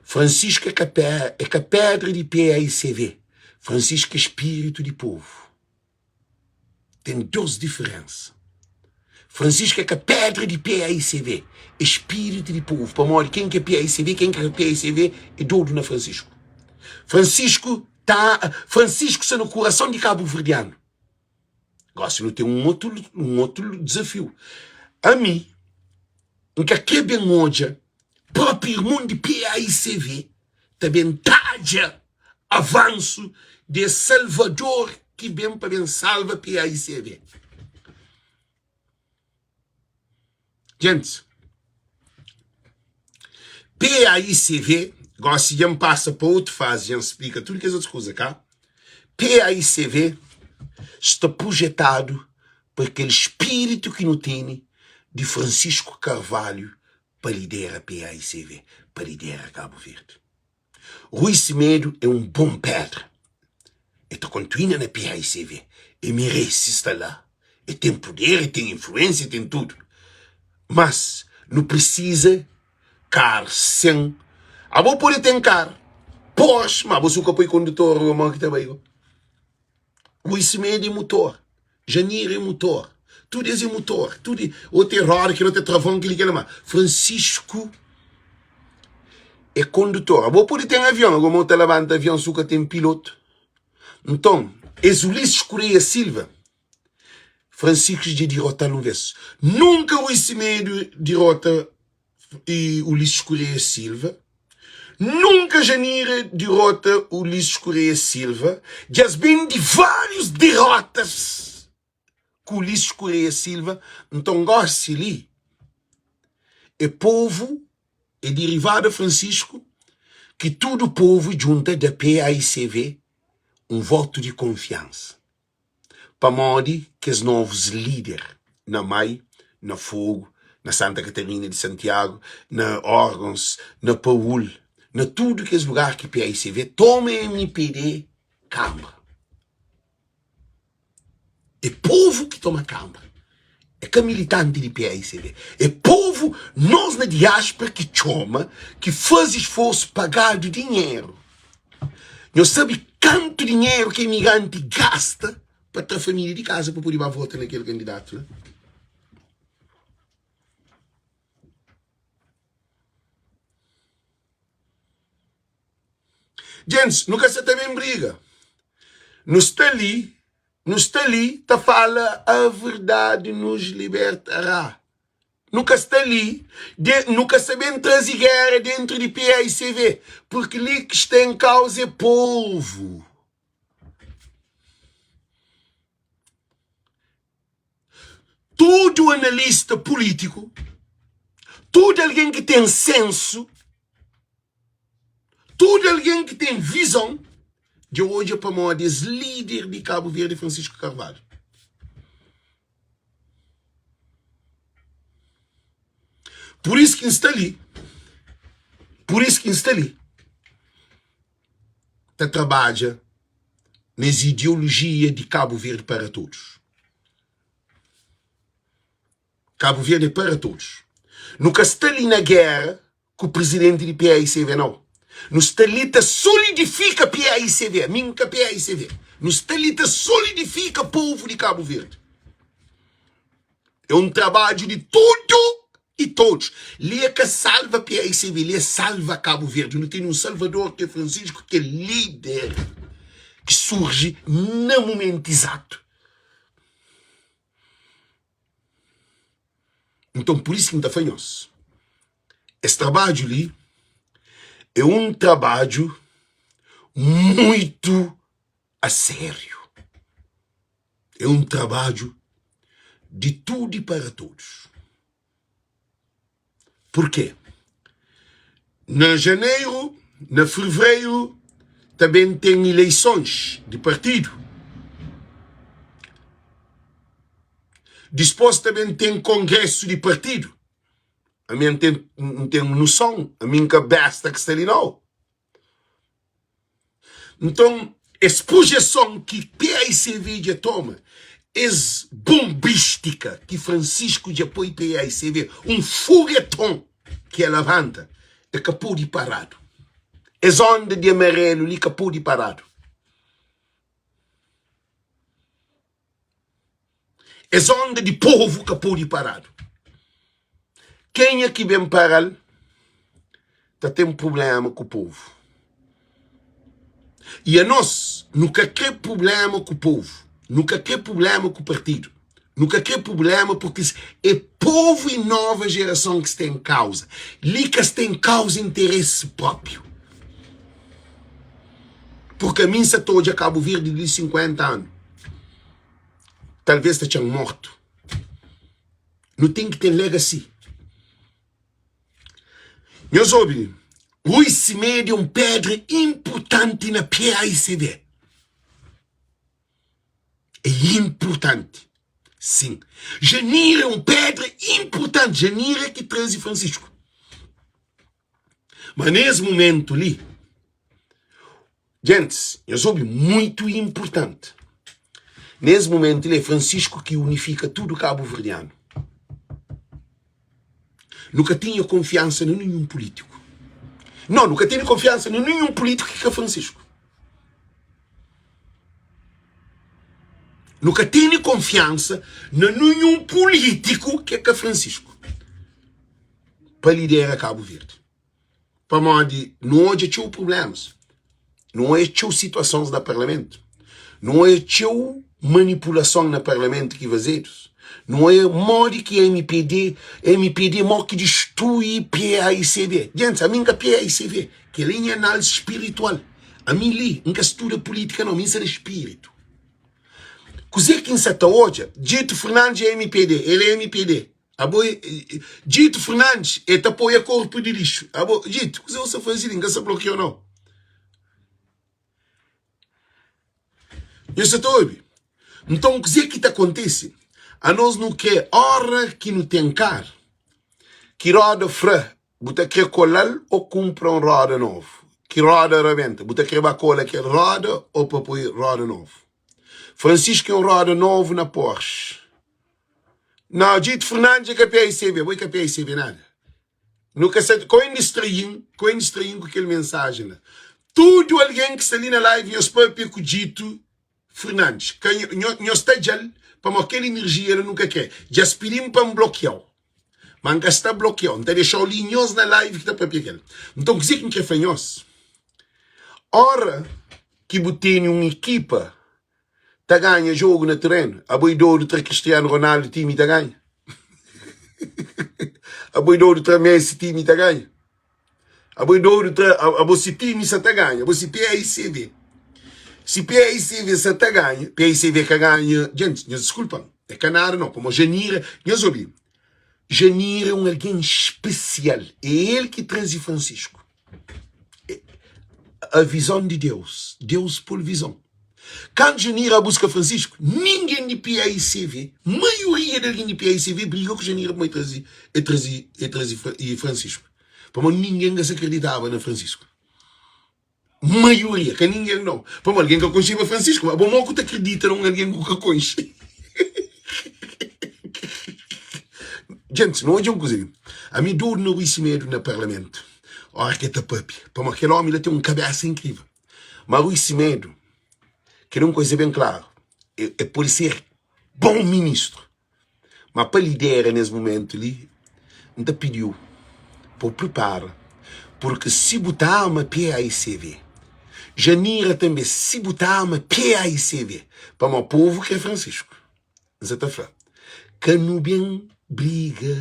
Francisco é ka é ka pedra di PAICV, Francisco é spiritu di povu. Ten dos diferensa. Francisco é ka pedra di PAICV, é spiritu di povu. Pamodi ken ki é PAICV, ken ki é ka PAICV é dodu na Francisco. Francisco ta, Francisco sta na kurason di kabuverdianu. Gosi nu ten un otu, un otu dizafiu. Ami, N ka kre ben odja propi irmon di PAICV ta ben tadja avansu di es salvador ki ben pa ben salva PAICV. Gentis, PAICV, gosi dja N pasa pa otu fazi, dja N splika tudu kes otus kuza, ka? PAICV sta projetadu pa kel spiritu ki nu tene di Francisco Carvalho pa lidera PAICV, pa lidera Kabu Verdi. Rui Semedo é un bon pedra, e ta kontuina na PAICV, e merese sta la, e ten puder, e ten influensia, e ten tudu. Mas nu prisiza kar sen. Abo pode ten kar Porsche, ma bo si bu ka poi kondutor o mo ki ta bai go. Rui Semedo é mutor, Janir é mutor, tudu es é mutor, tudu otu é roda, kel otu é travon, keli kela ma Francisco é kondutor. Abo pode ten avion, ago mo ta labanta avion si bu ka ten pilotu. Nton, es Ulisses Correia Silva, Francisco dja dirota-l un vez. Nunka Rui Semedo dirota e Ulisses Correia Silva. Nunka Janira dirota Ulisses Correia Silva. Dja es ben di várius dirotas ku Ulisses Correia Silva. Nton gosi li é povu, é derivadu a Francisco ki tudu povu djunta da PAICV un votu di konfiansa. Pamodi kes novus lider na Mai, na Fogu, na Santa Katarina di Santiagu, na órgons, na Paul, na tudu kes lugar ki PAICV toma mpd kanbra. É povu ki toma kanbra, é ka militanti di PAICV. É povu, nos na diáspora ki txoma, ki faze sforsu, pagadu dinheru. Nhos sabe kantu dinheru ki imigranti gasta pa tra família di kaza pa pode ba vota na kel kandidatu la? Gentis, nu ka sa ta ben briga. Nu sta li, nu sta li ta fala a verdade nos libertará. Nu ka sta li, de, nu ka sta ben traze géra dentru di PAICV, purki li ki sta en kauza é povu. Tudu analista pulítiku, tudu algen ki ten sensu, tudu algen ki ten vizon, dja odja pamodi es líder di Kabu Verdi, Francisco Carvalho. Pur isu ki N sta li, pur isu ki N sta li ta trabadja nes ideolojia di Kabu Verdi para todos. Kabu Verdi é para todos. Nu ka sta li na géra ku prizidenti di PAICV nau. Nu sta li ta solidifika PAICV. Mi N ka PAICV. Nu sta li ta solidifika povu di Kabu Verdi. É un trabadju di tudu i todos. Li é ka salva PAICV, li é salva Kabu Verdi. Nu tene un salvador ki é Francisco, ki é lider ki surji na mumentu izatu. Nton, pur isu ki N ta fla nhos, es trabadju li é un trabadju muitu asériu. É un trabadju di tudu i para todos. Purkê? Na janeru, na fevereru, ta ben ten ileisons di partidu. Dispôs ta ben ten kongrésu di partidu. Ami N ten, N ten noson, ami N ka besta ki sta li nau. Nton, es projeson ki paicv dja toma, es bonbistika ki Francisco dja poi paicv, un fogueton ki el labanta, e ka pode paradu. Es onda di amarelu li ka pode paradu. Es onda di povu ka pode paradu. Kenha ki ben para-l ta ten prubléma ku povu. I anos nu ka kre prubléma ku povu, nu ka kre prubléma ku partidu, nu ka kre prubléma purki é povu i nova jerason ki sta en kauza. Li ka sta en kauza interesi própiu. Purki ami N sa ta odja Kabu Verdi di li 50 anu. Talvez ta txan mortu. Nu ten ki ten legacy. Nhos obi, Rui Semedo é un pedra inpurtanti na PAICV. É inpurtanti. Sim. Janira é un pedra inpurtanti. Janira é ki traze Francisco. Ma nes mumentu li, Gentis, nhos obi, muitu inpurtanti. Nes mumentu li é Francisco ki unifika tudu kabuverdianu. Nu ka tinha konfiansa na ninhun pulítiku. Nau, nu ka tene konfiansa na ninhun pulítiku ki ka Francisco. Nu ka tene konfiansa na ninhun pulítiku ki ka Francisco pa lidera Kabu Verdi. Pamodi nu odja txeu prublémas, nu odja txeu situasons na parlamentu, nu odja txeu manipulason na parlamentu ki fazedus, nu odja modi ki mpd, mpd mo ki distrui PAICV. Gentis, ami N ka PAICV, kel-li é nha análisi spiritual. Ami li, N ka studa pulítika nau, mi N sta na spiritu. Kuzê ki N sa ta odja? Djito Fernandes é mpd, el é mpd. Abo é Djito Fernandes é ta apoia corpo de lixo. Abo Djito, kuzê bu sta faze li? N ka sta blokiau nau. Nhos sta ta obi? Nton kuzê ki ta kontise? Anos nu kre ora ki nu ten kar ki roda fra, bu ta kre kola-l ô kunpra un roda novu? Ki roda rabenta, bu ta kre ba kola kel roda ô pa poi roda novu? Francisco é un roda novu na Porsche. Nau, Djito Fernandes é ka PAICV, bo é ka PAICV nada. Nu ka sa, ko N distraí-m, ko N distraí-m ku kel mensajen la. Tudu algen ki sta li na live nhos papia ku Djito Fernandes. Ka nho, nhos ta dja-l pamodi kel enerjia la nu ka kre. Dja-s pidi-m pa N blokia-u, ma N ka sta blokia-u. N ta dexa-u li nhos na live ki ta papia kel. Nton, kuzê ki N kre fla nhos? Ora ki bu tene un ekipa ta ganha jogu na terenu, abo e dodu tra Cristiano Ronaldo timi ta ganha? Abo e dodu tra Messi timi ta ganha? Abo e dodu tra abo si timi sa ta ganha, abo si PAICV. Si PAICV sa ta ganha, PAICV ka ganha, gente, nhos diskulpa-m, é ka nada não, pamodi Janira, nhos obi, Janira é un algen spesial, é el ki traze Francisco. A vizon di Deus, Deus pô-l vizon. Kantu Janira buska Francisco, ningen di PAICV, maioria di algen di PAICV briga ku Janira pamodi traze, el traze, el traze Francisco. Pamodi ningen ka sa kriditaba na Francisco. Maioria, ka ningen nau. Pamodi algen ka konxeba Francisco, ma bo mo ku ta kridita na un algen ku ka konxe? Gentis, no odja un kuza li. Ami dodu na Rui Semedo na parlamentu, ora ke ta papia, pamodi kel omi la ten un kabesa inkrivel. Ma Rui Semedo, kel un kuza ben klaru, e pode ser bon ministru, Ma pa lidera nes mumentu li, N ta pidi-u pa bu pripara, purki si bu ta ama PAICV, Janira tanbe, si bu ta ama PAICV, pamodi povu kre Francisco, N sa ta fla, ka nu ben briga.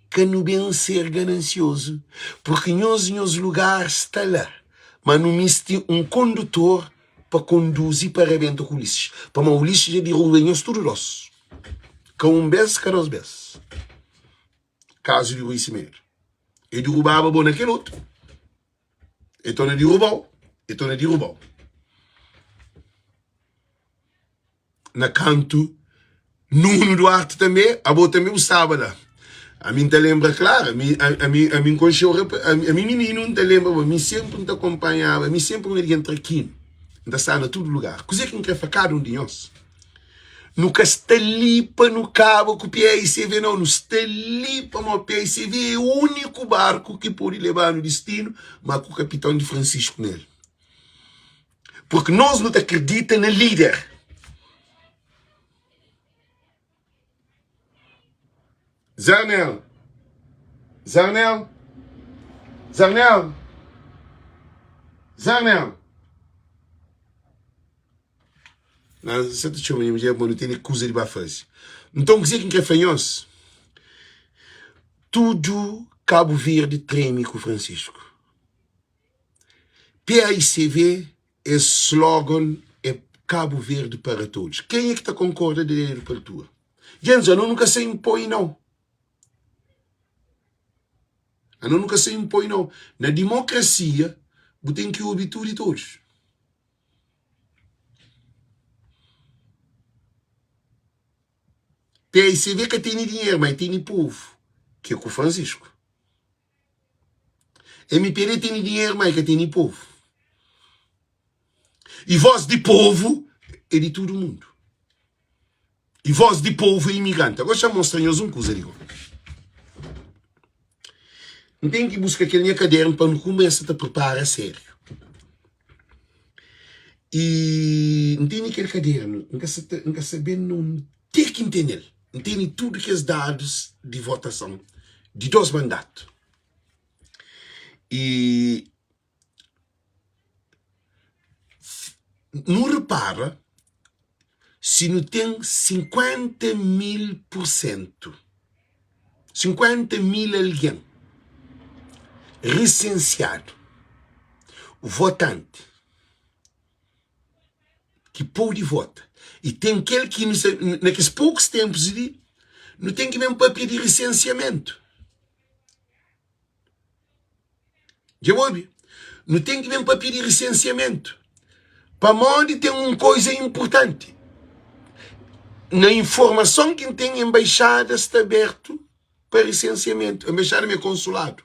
Ka nu ben ser ganansiozu, purki nhos nhos lugar sta la. Ma nu misti un kondutor pa konduzi pa rabenta ku Ulisses, pamodi Ulisses dja diruba nhos tudu dos, ka un bes, ka dos bes. Kazu di Rui Semedo, e dirubaba bo na kel otu, e torna dirubau, e torna dirubau. Na kantu Nuno Duarte tanbe, abo tanbe bu staba la. Ami N ta lenbra klaru, ami, ami, ami N konxe-u, ami mininu N ta lenbra bo, mi senpri N ta konpanhaba, mi senpri un algen trakinu, N ta staba na tudu lugar. Kuzê ki N kre fla kada un di nhos? Nu ka sta li pa nu kaba ku PAICV nau, nu sta li pamodi PAICV é úniku barku ki pode leba-nu distinu, ma ku kapiton di Francisco nel. Porque nos nu ta acredita na líder. Zarnel, Zarnel, Zarnel, Zarnel. Não, você ta txoma nha mulher, mas não tem kuza di ba faze. Então, kuzê ki N kre fla nhos? Tudu Cabo Verde treme ku Francisco. PAICV es slogan é Cabo Verde para todos. Kenha ki ta konkorda di dedu pa altura? Gentis, anu nu ka sa inpoi nau. Anu nu ka sa inpoi nau. Na dimokrasia bu ten ki obi tudu i todos. PAICV ka tene dinheru, ma e tene povu, ki é ku Francisco. MPD tene dinheru, ma e ka tene povu. E voz di povu é di tudu mundu. E voz di povu é imigranti. Agora xa mostra nhos un kuza di go. N ten ki buska kel nha kadernu pa nu kumesa ta pripara sériu. E N tene kel kadernu, N ka sa ta, N ka sa ben na undi ki N tene-l. N tene tudu kes dadus di votason di dos mandatu. E nu repara si nu ten 50 mil pursentu, 50 mil algen risensiadu, votanti, ki pode vota. I ten kel ki nu sa, na kes pokus tenpus li, nu ten ki ben papia di risensiamentu. Dja bu obi? Nu ten ki ben papia di risensiamentu. Pamodi ten un koiza inpurtanti. Na informason ki N ten, enbaixada sta abertu pa risensiamentu. Enbaixada mi é konsuladu.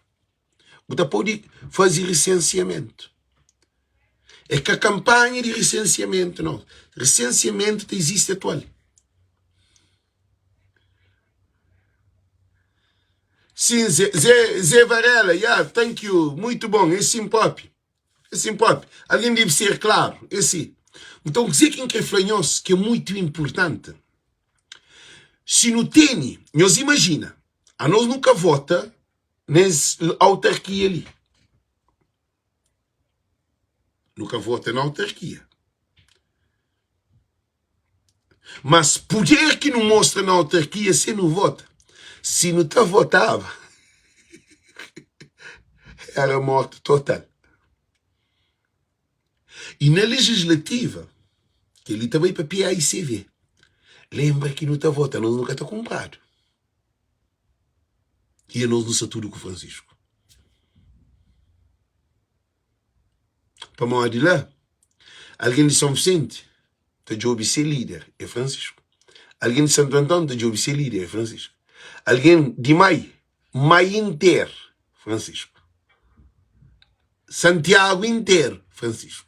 Bu ta pode faze risensiamentu. É ka kanpanha di risensiamentu, nau. Risensiamentu ta izisti atual. Sim, Zé, Zé, Zé Varela, yeah, thank you, muito bom, é sim propi, é sim propi. Alguém deve ser claro, é sim. Então, kuzê ki N kre fla nhos, ki é muito importante, si nu tene, nhos imagina, anos nu ka vota nes autarkia li. Nu ka vota na autarkia. Mas puder ki nu mostra na autarkia se nu vota, si nu ta votaba, era morte total. I na legislativa, kel-li ta bai pa PAICV. Lenbra ki nu ta vota, nos nu ka ta kunpradu. I anos nu sta tudu ku Francisco. Pamodi la, algen di São Vicente ta djobe se líder, é Francisco. Algen di Santo Antão ta djobe se líder, é Francisco. Algen di Mai, Mai inter, Francisco. Santiago interu, Francisco.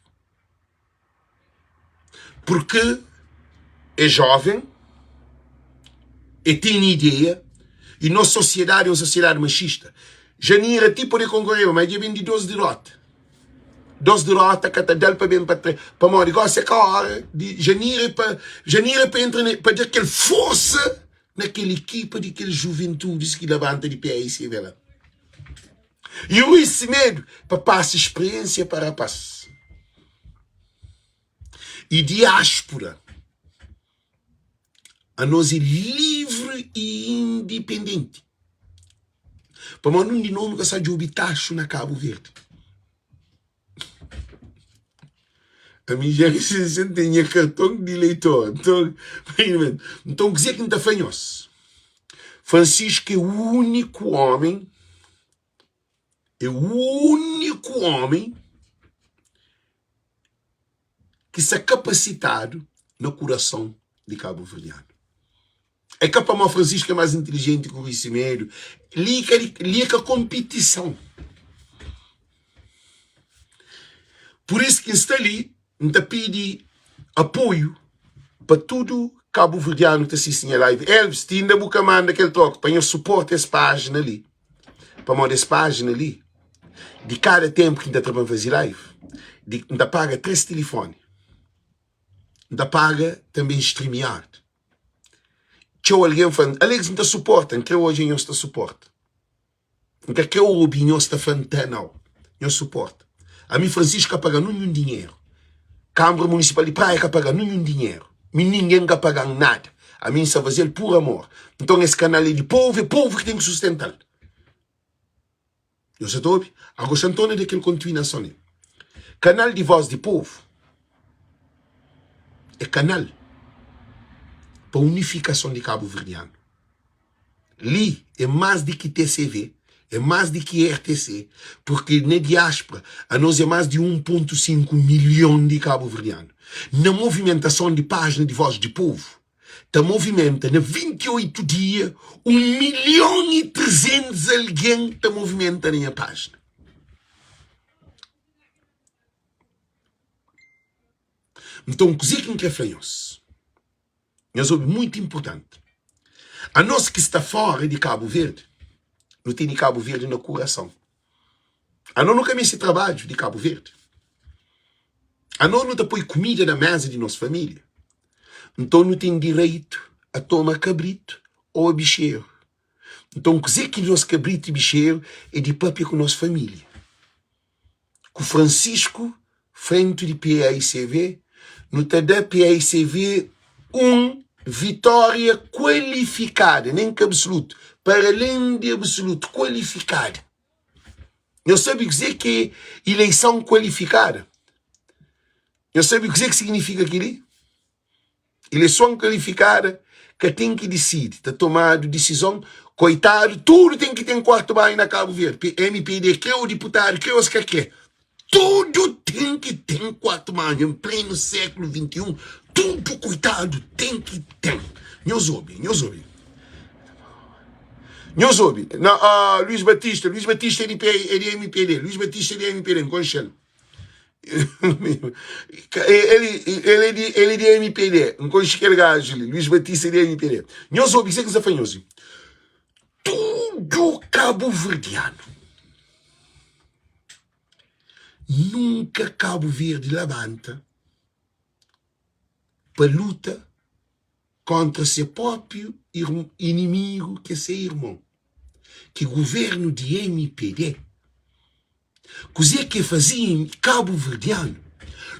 Porque é jovem, é tem ideia, e nos sociedade é uma sociedade machista. Janira ti pode concorrer, mas dja ben di dos derrota. Dos derrota ka ta dal pa ben pa tre, pamodi gosi é ka hora di Janira pa Janira pa entra pa da kel força na kel ekipa di kel juventudis ki labanta di PAICV la. I Rui Semedo pa pasa speriensia pa rapaz. I diaspora, anos é livri i indipendenti. Pamodi nun di nos nu ka sa djobi taxu na Kabu Verdi. Ami dja N ten nha karton di leitor. Nton, nton kuzê ki N ta fla nhos? Francisco é úniku ómi, é úniku ómi ki sta kapasitadu na kurason di kabuverdianu. É ka pamó Francisco é más intilijenti ki Rui Semedo. Li ka li é ka konpitison. Pur isu ki N sta li, N ta pidi apoiu pa tudu kabuverdianu ki ta sisti nha live. Elvis, ti inda bu ka manda kel troku pa nhos suporta es pájina li. Pamodi es pájina li, di kada tenpu ki N ta tra pa N faze live, di N ta paga 3 tilifoni. N ta paga tanbe StreamYard. Txeu algen fla-m, Alex, N ta suporta. N krê odja nhos ta suporta. N ka krê obi nhos ta fla-m ta, nau. Nhos suporta. Ami, Francisco, ka paga-m ninhun dinheru. Kanbra Munisipal di Praia ka paga-m ninhun dinheru. Mi ningen ka paga-m nada. Ami N sta faze-l pur amor. Nton, es kanal é di povu, é povu ki ten ki sustenta-l. Nhos sa ta obi? Ago xa N torna da kel kontinuason li. Kanal di Voz di Povu é kanal pa unifikason di kabuverdianu. Li é más di ki TCV, é más di ki RTC, purki na diáspora anos é más di 1.5 milhon di kabuverdianu. Na movimentason di pájina di Voz di Povu, ta movimenta na 28 dia 1 milhon e 300 algen ta movimenta na nha pájina. Nton, kuzê ki N krê fla nhos? Nhos obi, muitu inportanti. Anos ki sta fóra di Kabu Verdi, nu tene Kabu Verdi na kurason. Anos nu ka meste trabadju di Kabu Verdi. Anos nu ta poi kumida na méza di nos família. Nton nu ten direitu a toma kabritu ô bixéru. Nton kuzê ki nos kabritu i bixéru é di pâpia ku nos família. Ku Francisco frentu di PAICV, nu ta da PAICV un vitória kualifikada, nen ka absolutu, para alén di absolutu, kualifikada. Nhos sabe kuzê ki é ileison kualifikada? Nhos sabe kuzê ki signifika kel-li? Ileison kualifikada ka ten ki disidi, ta tomadu disizon, koitadu, tudu ten ki ten kuartu banhu na Kabu Verdi, MPD kre ô diputadu kre ô es ka kre, tudu ten ki ten kuartu banhu en plenu sékulu 21, tudu koitadu ten ki ten. Nhos obi, nhos obi. Nhos obi, na, uh, Luís Batista, Luís Batista é di, P, é di MPD, Luís Batista é di MPD, N konxe-l. Ele, ele, é di, ele é di MPD, N konxe kel gajo li, Luís Batista é di MPD. Nhos obi, kuzê ki N sta fla nhos? Tudu kabuverdianu, nunka Kabu Verdi labanta pa luta kontra se própi inimigu ki é se irmon, ki guvernu di mpd. Kuzê ki e faze kabuverdianu?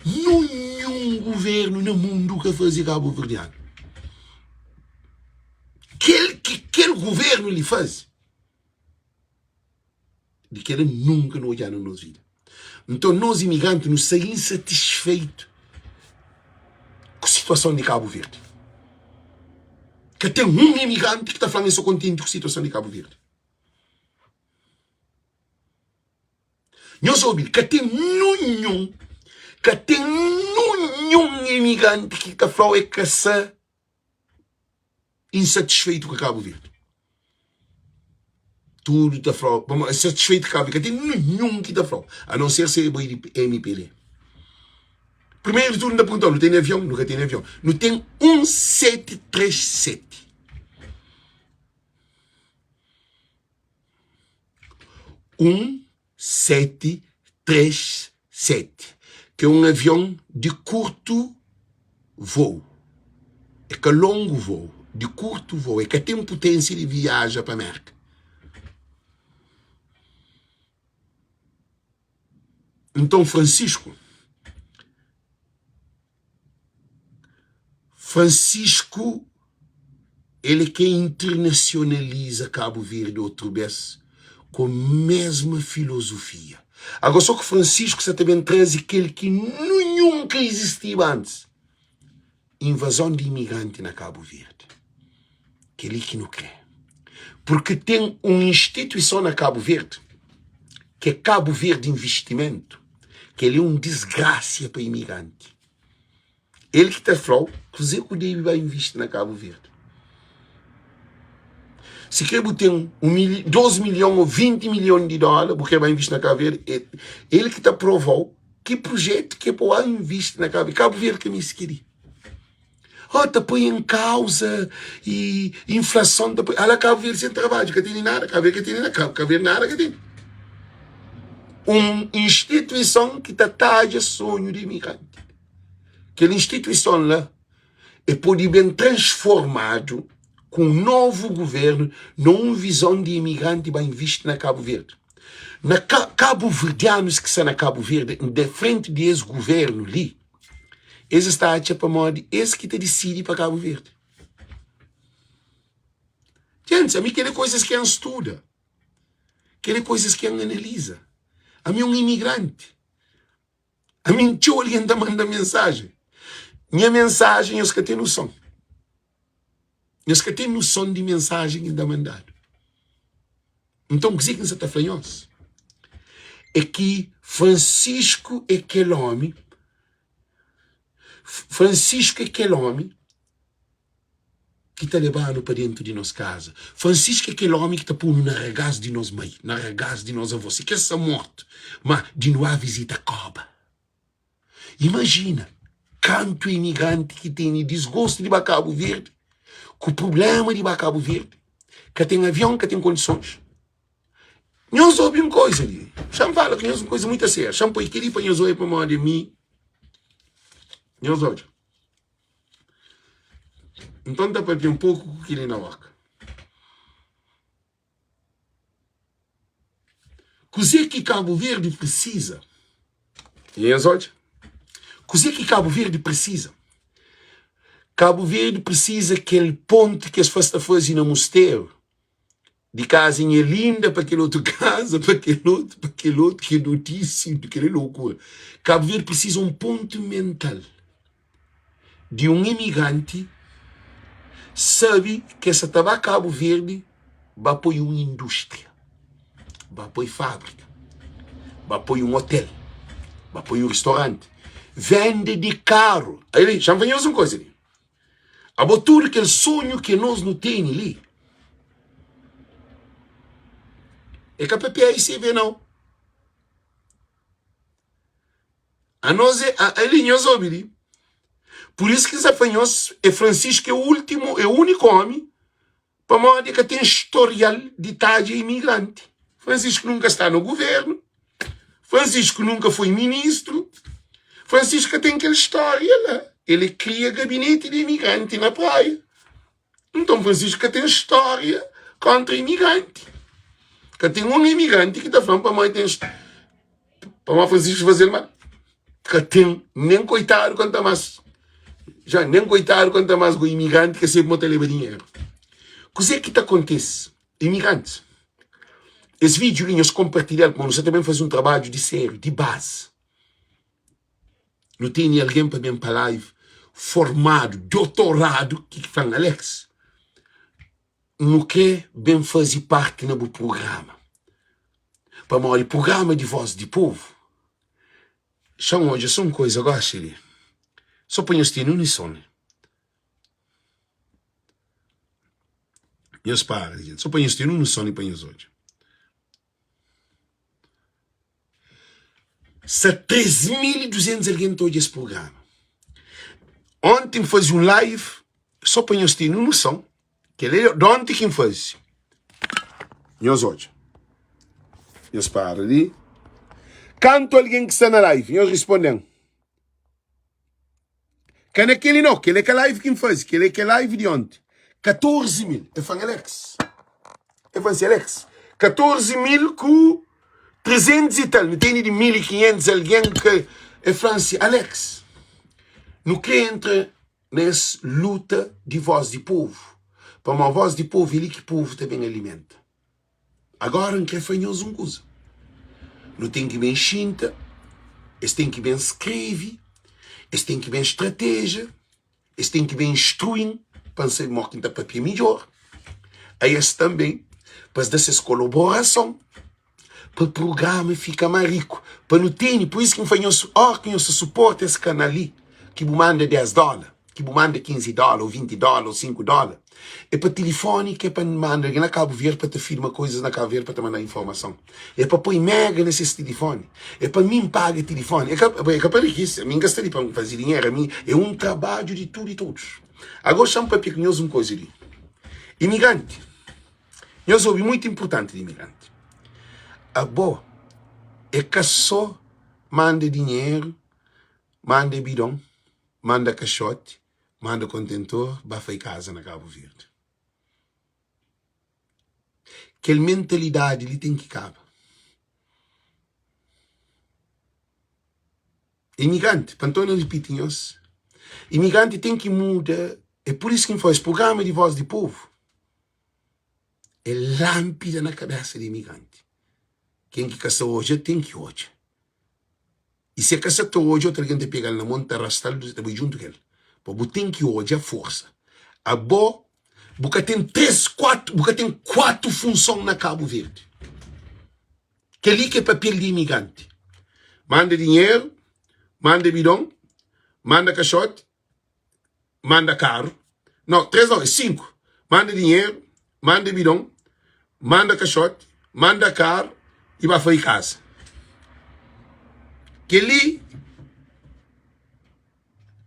Nunhun guvernu na mundu ka faze kabuverdianu. Kel ki kel guvernu li faze, di kela nunka nu odja na nos vida. Nton nos imigranti nu sta insatisfeitu ku situason di Kabu Verdi. Ka ten un imigranti ki ta fla ma el sta kontenti ku situason di Kabu Verdi. Nhos obi, ka ten nunhun, ka ten nunhun imigranti ki ta fla-u el ka sta insatisfeitu ku Kabu Verdi. Tudu ta fla, pamodi satisfeitu ku Kabu Verdi, ka ten ninhun ki ta fla, a non ser se é bai di MPD. Primeiro di tudu, N ta pergunta-u, nu tene avion? Nu ka tene avion. Nu ten un 737. Un 7, 3, 7, ki é un avion di kurtu vôu. É ka longu vôu, di kurtu vôu. É ka ten puténsia di viaja pa Mérka. Nton, Fransisku. Francisco el é ke internacionaliza Cabo Verde outro bes ku mesma filosofia. Agora só ki Francisco sa ta ben traze kel ki nunhun ka izistiba antes, invazon di imigranti na Cabo Verde. Kel-li ki nu krê. Purki ten un instituison na Kabu Verdi, ki é Kabu Verdi Investimentu, kel-li é un disgrasia pa imigranti. El ki ta fla-u kuzê ku debe ba invisti na Kabu Verdi. Si krê bu ten 2 milhon ô 20 milhon di dóla, bu krê ba invisti na Kabu Verdi, el ki ta prova-u ki prujétu ki é pa bu ba invisti na Kabu Verdi. Kabu Verdi ka meste kel-li. Oh, ta poi em causa e inflação ta poi. Ala Cabo Verde sem trabalho, ka tene nada, Cabo Verde ka tene nada, Cabo Verde nada ka tene. Um instituição ki ta tadja sonho di imigrante. Kel instituição la e pode ben transformado ku um novo governo num visão di imigrante ba investe na Cabo Verde. Na Cabo-verdianos ki sta na Cabo Verde, de frente di es governo li, Es es ta atxa pamodi es ki ta disidi pa Kabu Verdi. Gentis, ami kel é koisas ki N studa, kel é koisas ki N analiza. Ami é un imigranti. Ami txeu algen ta manda mensajen. Nha mensajen nhos ka ten noson. Nhos ka ten noson di mensajen ki N ta mandadu. Nton, kuzê ki N sta ta fla nhos é ki Francisco é kel ómi, Francisco é kel ómi ki ta leba-nu pa déntu di nos kaza. Francisco é kel ómi ki ta pô-nu na ragás di nos mai, na ragás di nos avó. Si kes sta mortu, má di nu ba vizita kóba. Imajina kantu imigranti ki tene disgostu di ba Kabu Verdi, ku prubléma di ba Kabu Verdi, ka ten avion, ka ten kondisons. Nhos obi un koza li, xa-m fala ku nhos un koza mutu a sériu, xa-m poi kel-li pa nhos obi pamodi mi, nhos odja. Nton, ta papia un poku ku kel-li na boka. Kuzê ki Kabu Verdi prisiza? Nhos odja. Kuzê ki Kabu Verdi prisiza? Kabu Verdi prisiza kel ponti ki es faz ta faze na Musteru, di kaza Nha Linda pa kel otu kaza, pa kel otu, pa kel otu, ki é dodisi, kel é lokura. Kabu Verdi prisiza un ponti mental. di un imigranti sabe ke sa ta ba Kabu Verdi ba poi un indústria, ba poi fábrika, ba poi un otel, ba poi un ristoranti, venda di karu. Aí li, xa-m fla nhos un koza li. Abo tudu kel sonhu ke nos nu tene li, é ka pa PAICV nau. Anos é ali nhos obi li. Pur isu ki N sa fla nhos é Francisco é último, é único omi pamodi é ka ten storial di tadja imigranti. Francisco nunka sta na guvernu, Francisco nunka foi ministru, Francisco ka ten kel stória la. El é kria gabineti di imigranti na Praia. Nton Francisco ka ten stória kontra imigranti. Ka ten un imigranti ki ta fla-m pamodi ten pamodi Francisco faze-l mal. Ka ten nen koitadu konta mas Já nen koitadu konta mas go imigranti ka sabe mo ta leba dinheru. Kuzê ki ta kontise? Imigrantis, es vídiu li nhos konpartilha-l pamodi nu sta ta ben faze un trabadju di sériu, di bazi. Nu tene algen pa ben pa live formadu, dotoradu ki fla-m, Alex, nu krê ben faze parti na bu prugrama. Pamodi prugrama di Voz di Povu, xa-m odja sô un koza gosi li, sô pa nhos tene un nison. Nhos para, sô pa nhos tene un nison i pa nhos odja. Sta 3200 algen ta odja es prugrama. Onti N faze un live, só pa nhos tene un noson, kel é di onti ki N faze. Nhos odja. Nhos para li. Kantu algen ki sta na live? Nhos responde-m. Ka na keli no, kel é ka live ki N faze, kel é kel live di onti. 14 mil. El fla-m, Alex. El fla-m si, Alex, 14 mil ku 300 i tal. Nu tene di 1500 algen ka. El fla-m si, Alex, nu kre entra na es luta di voz di povu. Pamodi voz di povu é li ki povu ta ben alimenta. Agora N kre fla nhos un kuza, nu ten ki ben xinta, es ten ki ben skrebe, es ten ki ben strateja, es ten ki ben instrui-m pa N sabe modi ki N ta papia midjór, a es tanbe pa es da ses kolaborason pa prugrama fika más riku, pa nu tene. Pur isu ki N fla nhos, óras ki nhos ta suporta es kanal li, ki bu manda 10 dóla, ki bu manda 15 dóla ô 20 dóla ô 5 dóla, é pa tilifóni ki é pa manda algen na Kabu Verdi pa ta filma koizas na Kabu Verdi pa ta manda informason. É pa poi mega na ses tilifóni. É pa mi N paga tilifóni. É ka, é ka pa rikisa. Mi N ka sta li pa N faze dinheru. Ami é un trabadju di tudu i todos. Agora xa-m papia ku nhos un koza li. Imigranti, nhos obi, muitu inpurtanti di imigranti. Abo é ka sô manda dinheru, manda bidon. Manda kaxoti, manda kontentor ba fai kaza na Kabu Verdi. Kel mentalidadi li ten ki kaba. Imigranti, pa N torna ripiti nhos, imigranti ten ki muda, é pur isu ki N fla es prugrama di Voz di Povu é lánpida na kabesa di imigranti. Ken ki ka sta odja ten ki odja. I si e ka sa ta odja, otu algen ta pega-l na mon, ta rasta-l, ta bai djuntu ku el. Pa bu ten ki odja forsa. Abo, bu ka ten 3, 4, bu ka ten 4 funson na Kabu Verdi. Kel-li ki é papel di imigranti. Manda dinheru, manda bidon, manda kaxoti, manda karu, no, 3 no, é 5, manda dinheru, manda bidon, manda kaxoti, manda karu i ba fai kaza. Kel-li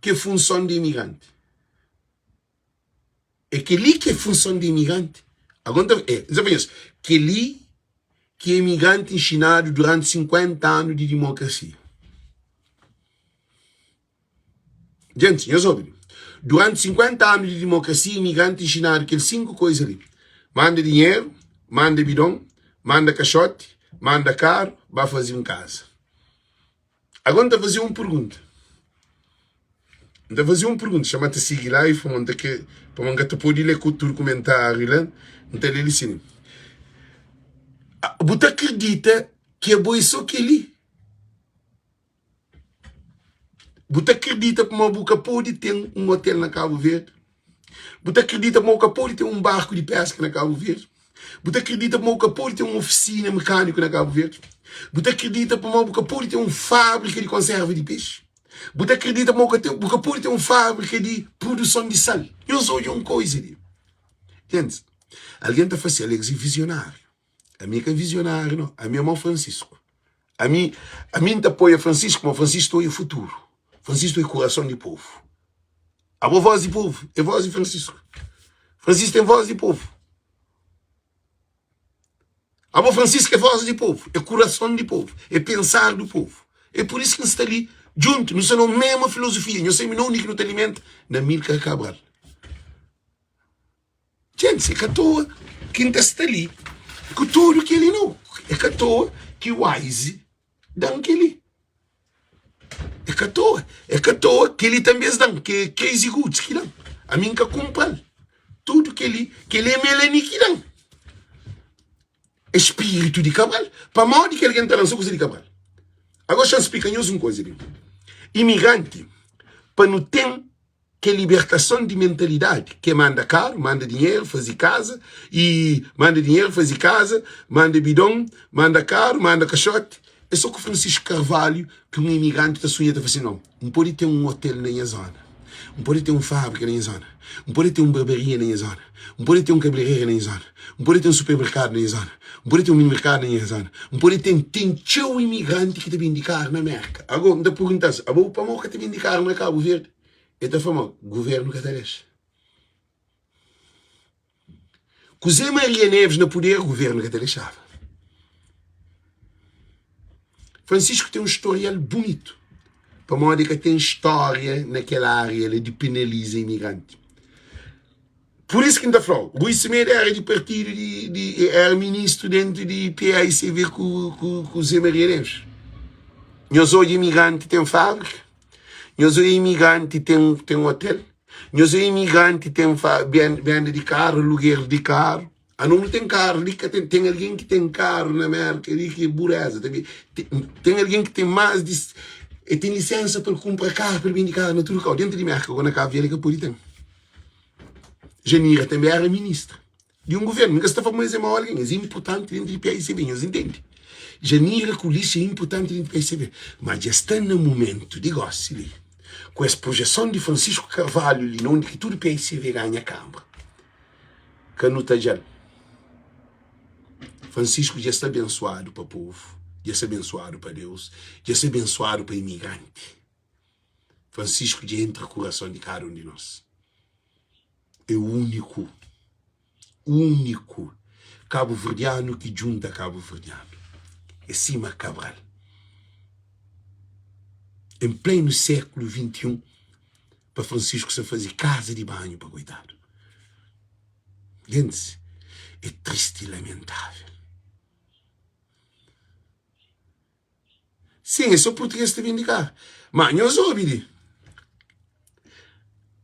ki é funson di imigranti. É kel-li ki é funson di imigranti. Agora, N ta, é, N ta fla nhos, kel-li ki imigranti nxinadu duranti 50 anu di dimokrasia. Gentis, nhos obi. Duranti 50 anu di dimokrasia, imigranti inxinadu kel 5 koiza li, manda dinheru, manda bidon, manda kaxoti, manda karu, ba faze un kaza. Agora N ta faze un pergunta. N ta faze un pergunta. Xama ta sigi la i pamodi N ta kre, pamodi N ka ta pode lé ku tudu kumentáriu la, N ta lé li sin. Bu ta kridita ki abo é so kel-li? Bu ta kridita kuma bu ka pode ten un otel na Kabu Verdi? Bu ta kridita kuma bu ka pode ten un barku di peska na Kabu Verdi? Bu ta kridita kuma bu ka pode ten un ofisina mekaniku na Kabu Verdi? Bu ta kridita kuma bu ka pode ten un fabrika di konserva di pexi? Bu ta kridita kuma bu ka ten, bu ka pode ten un fabrika di produson di sal? Nhos odja un koiza li. Gentis, algen ta fla si, Alex é vizionáriu. Ami é ka vizionáriu, no. Ami é mau Francisco. Ami, ami N ta apoia Francisco, ma Francisco ta oia futuru. Francisco ta oia kurason di povu. Abo voz di povu, é voz di Francisco. Francisco ten voz di povu. Abo Francisco é voz di povu, é kurason di povu, é pensar do povu. É por isso ki N sta li djuntu, nu sta na mesma filosofia. Nho sabe na undi ki nu ta alimenta? Na Amílcar Cabral. Djenti, é ka toa ki N ta sta li ku tudu kel-li nau. É ka toa ki Wise da-m kel-li. ka toa, é ka toa. Kel-li tanbê es da-m, ke é Crazy Goods ki da-m. Ami N ka kunpra-l. Tudu kel-li, kel-li é Melanie ki da-m. É spiritu di Cabral. Pamodi ki algen ta lansa kuza di Cabral? Agora xa-m splika nhos un kuza li. Imigranti, pa nu ten kel libertason di mentalidadi, ki é manda karu, manda dinheru, faze kaza, i manda dinheru, faze kaza, manda bidon, manda karu, manda kaxoti, é so ku Francisco Carvalho ki un imigranti ta sunha ta fla si, non, N pode ten un otel na nha zona, N pode ten un fábrika na nha zona, N pode ten un barbaria na nha zona, N pode ten un kabelerera na nha zona, N pode ten un supermerkadu na nha zona, N pode ten un mini-merkadu na nha zona, N pode ten. Ten txeu imigranti ki ta bende karu na Mérka. Ago, N ta pergunta-s, abo pamodi bu ka ta bende karu na Kabu Verdi? El ta fla ma guvernu ka ta dexa. Ku Zé Maria Neves na puder, guvernu ka ta dexaba. Francisco ten un storial bunitu, pamodi ka ten stória na kel ária la di penaliza imigranti. Pur isu ki N ta fla-u, Rui Semedo éra di partidu di, di éra ministru dentu di PAICV ku, ku, ku Zé Maria Neves. Nhos odja imigranti ten fábrika, nhos odja imigranti ten, ten otel, nhos odja imigranti ten benda di karu, aluger di karu. Ano nu ten karu li ka ten, ten algen ki ten karu na Merka li ki é bureza tanbe. Ten algen ki ten más di, el ten lisensa pa el kunpra karu, pa el bende karu na tudu kau, dentu di Merka, go na Kabu Verdi el ka pode ten. Janira tanbe éra ministra di un guvernu. N ka sta fla ma es é mau algen, es é inpurtanti dentu di PAICB, nhos intende? Janira ku Ulisses é inpurtanti dentu di PAICB, ma dja sta na mumentu di gosi li, ku es projeson di Francisco Carvalho li, na undi ki tudu PAICB ganha kanbra, ka nu ta dja-l. Francisco dja sta abensuadu pa povu, dja sta abensuadu pa Deus, dja sta abensuadu pa imigranti. Francisco dja entra kurason di kada un di nos. É úniku, úniku kabuverdianu ki djunta kabuverdianu. É sima Cabral. En plenu sékulu 21, pa Francisco sa faze kaza di banhu pa koitadu. Gentis, é tristi i lamentável. Sim, é só português ta ben di ka. Ma nhos obi li.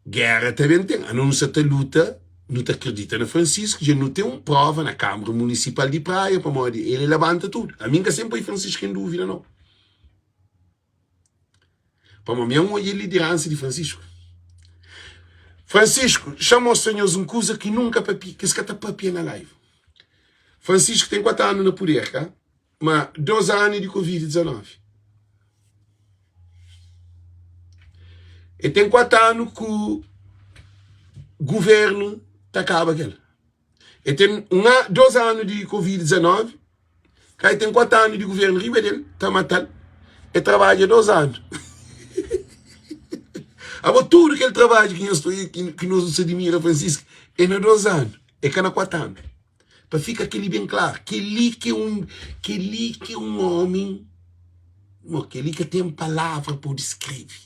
Guerra ta ben ten. Ano nu sa ta luta, nu ta akredita na Francisco, dja nu ten un prova na Câmara Municipal di Praia pamodi ele labanta tudu. Ami nka sen poi Francisco em dúvida não. Pamodi mi N odja lideransa di Francisco. Francisco, xa mostra nhos un kuza ki nunka papi, ki es ka ta papia na live. Francisco ten 4 anu na puder, ka? Ma 2 anu di Covid-19. E ten 4 anu ku guvernu ta kaba kel. E ten un a, 2 anu di Covid-19, ka e ten 4 anu di guvernu riba del ta matal. E trabadja 2 anu. Abo tudu kel trabadju ki nhos ki nos nu sa dimira Francisco, é na 2 anu, é ka na 4 anu. Pa fika kel-li ben klaru, kel-li ki é un, kel-li ki é un ómi, mo, kel-li ka ten palavra pa diskrevi.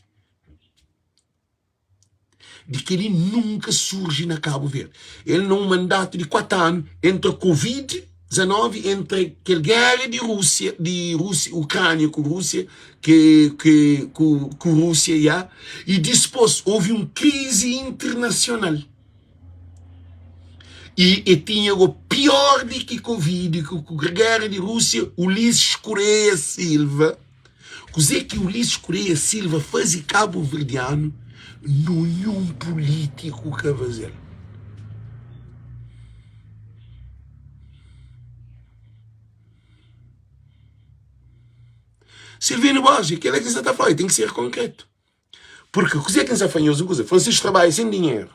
Di kel-li nunka surji na Kabu Verdi. El na un mandatu di 4 anu, entra Covid 19, entra kel géra di Rúsia, di Rúsia, Ukrânia ku Rúsia, ke, ke, ku, ku Rúsia, ya, i dispôs houve un krizi internasional. I e tinha go pior di ki Covid, ku, ku géra di Rúsia, Ulisses Correia Silva. Kuzê ki Ulisses Correia Silva faze kabuverdianu, nunhun pulítiku ka faze-l. Silvino Borges, kel-la ki N sa ta fla, ten ki ser konkretu. Purki kuzê ki N sa fla nhos un kuza, Francisco trabadja sen dinheru.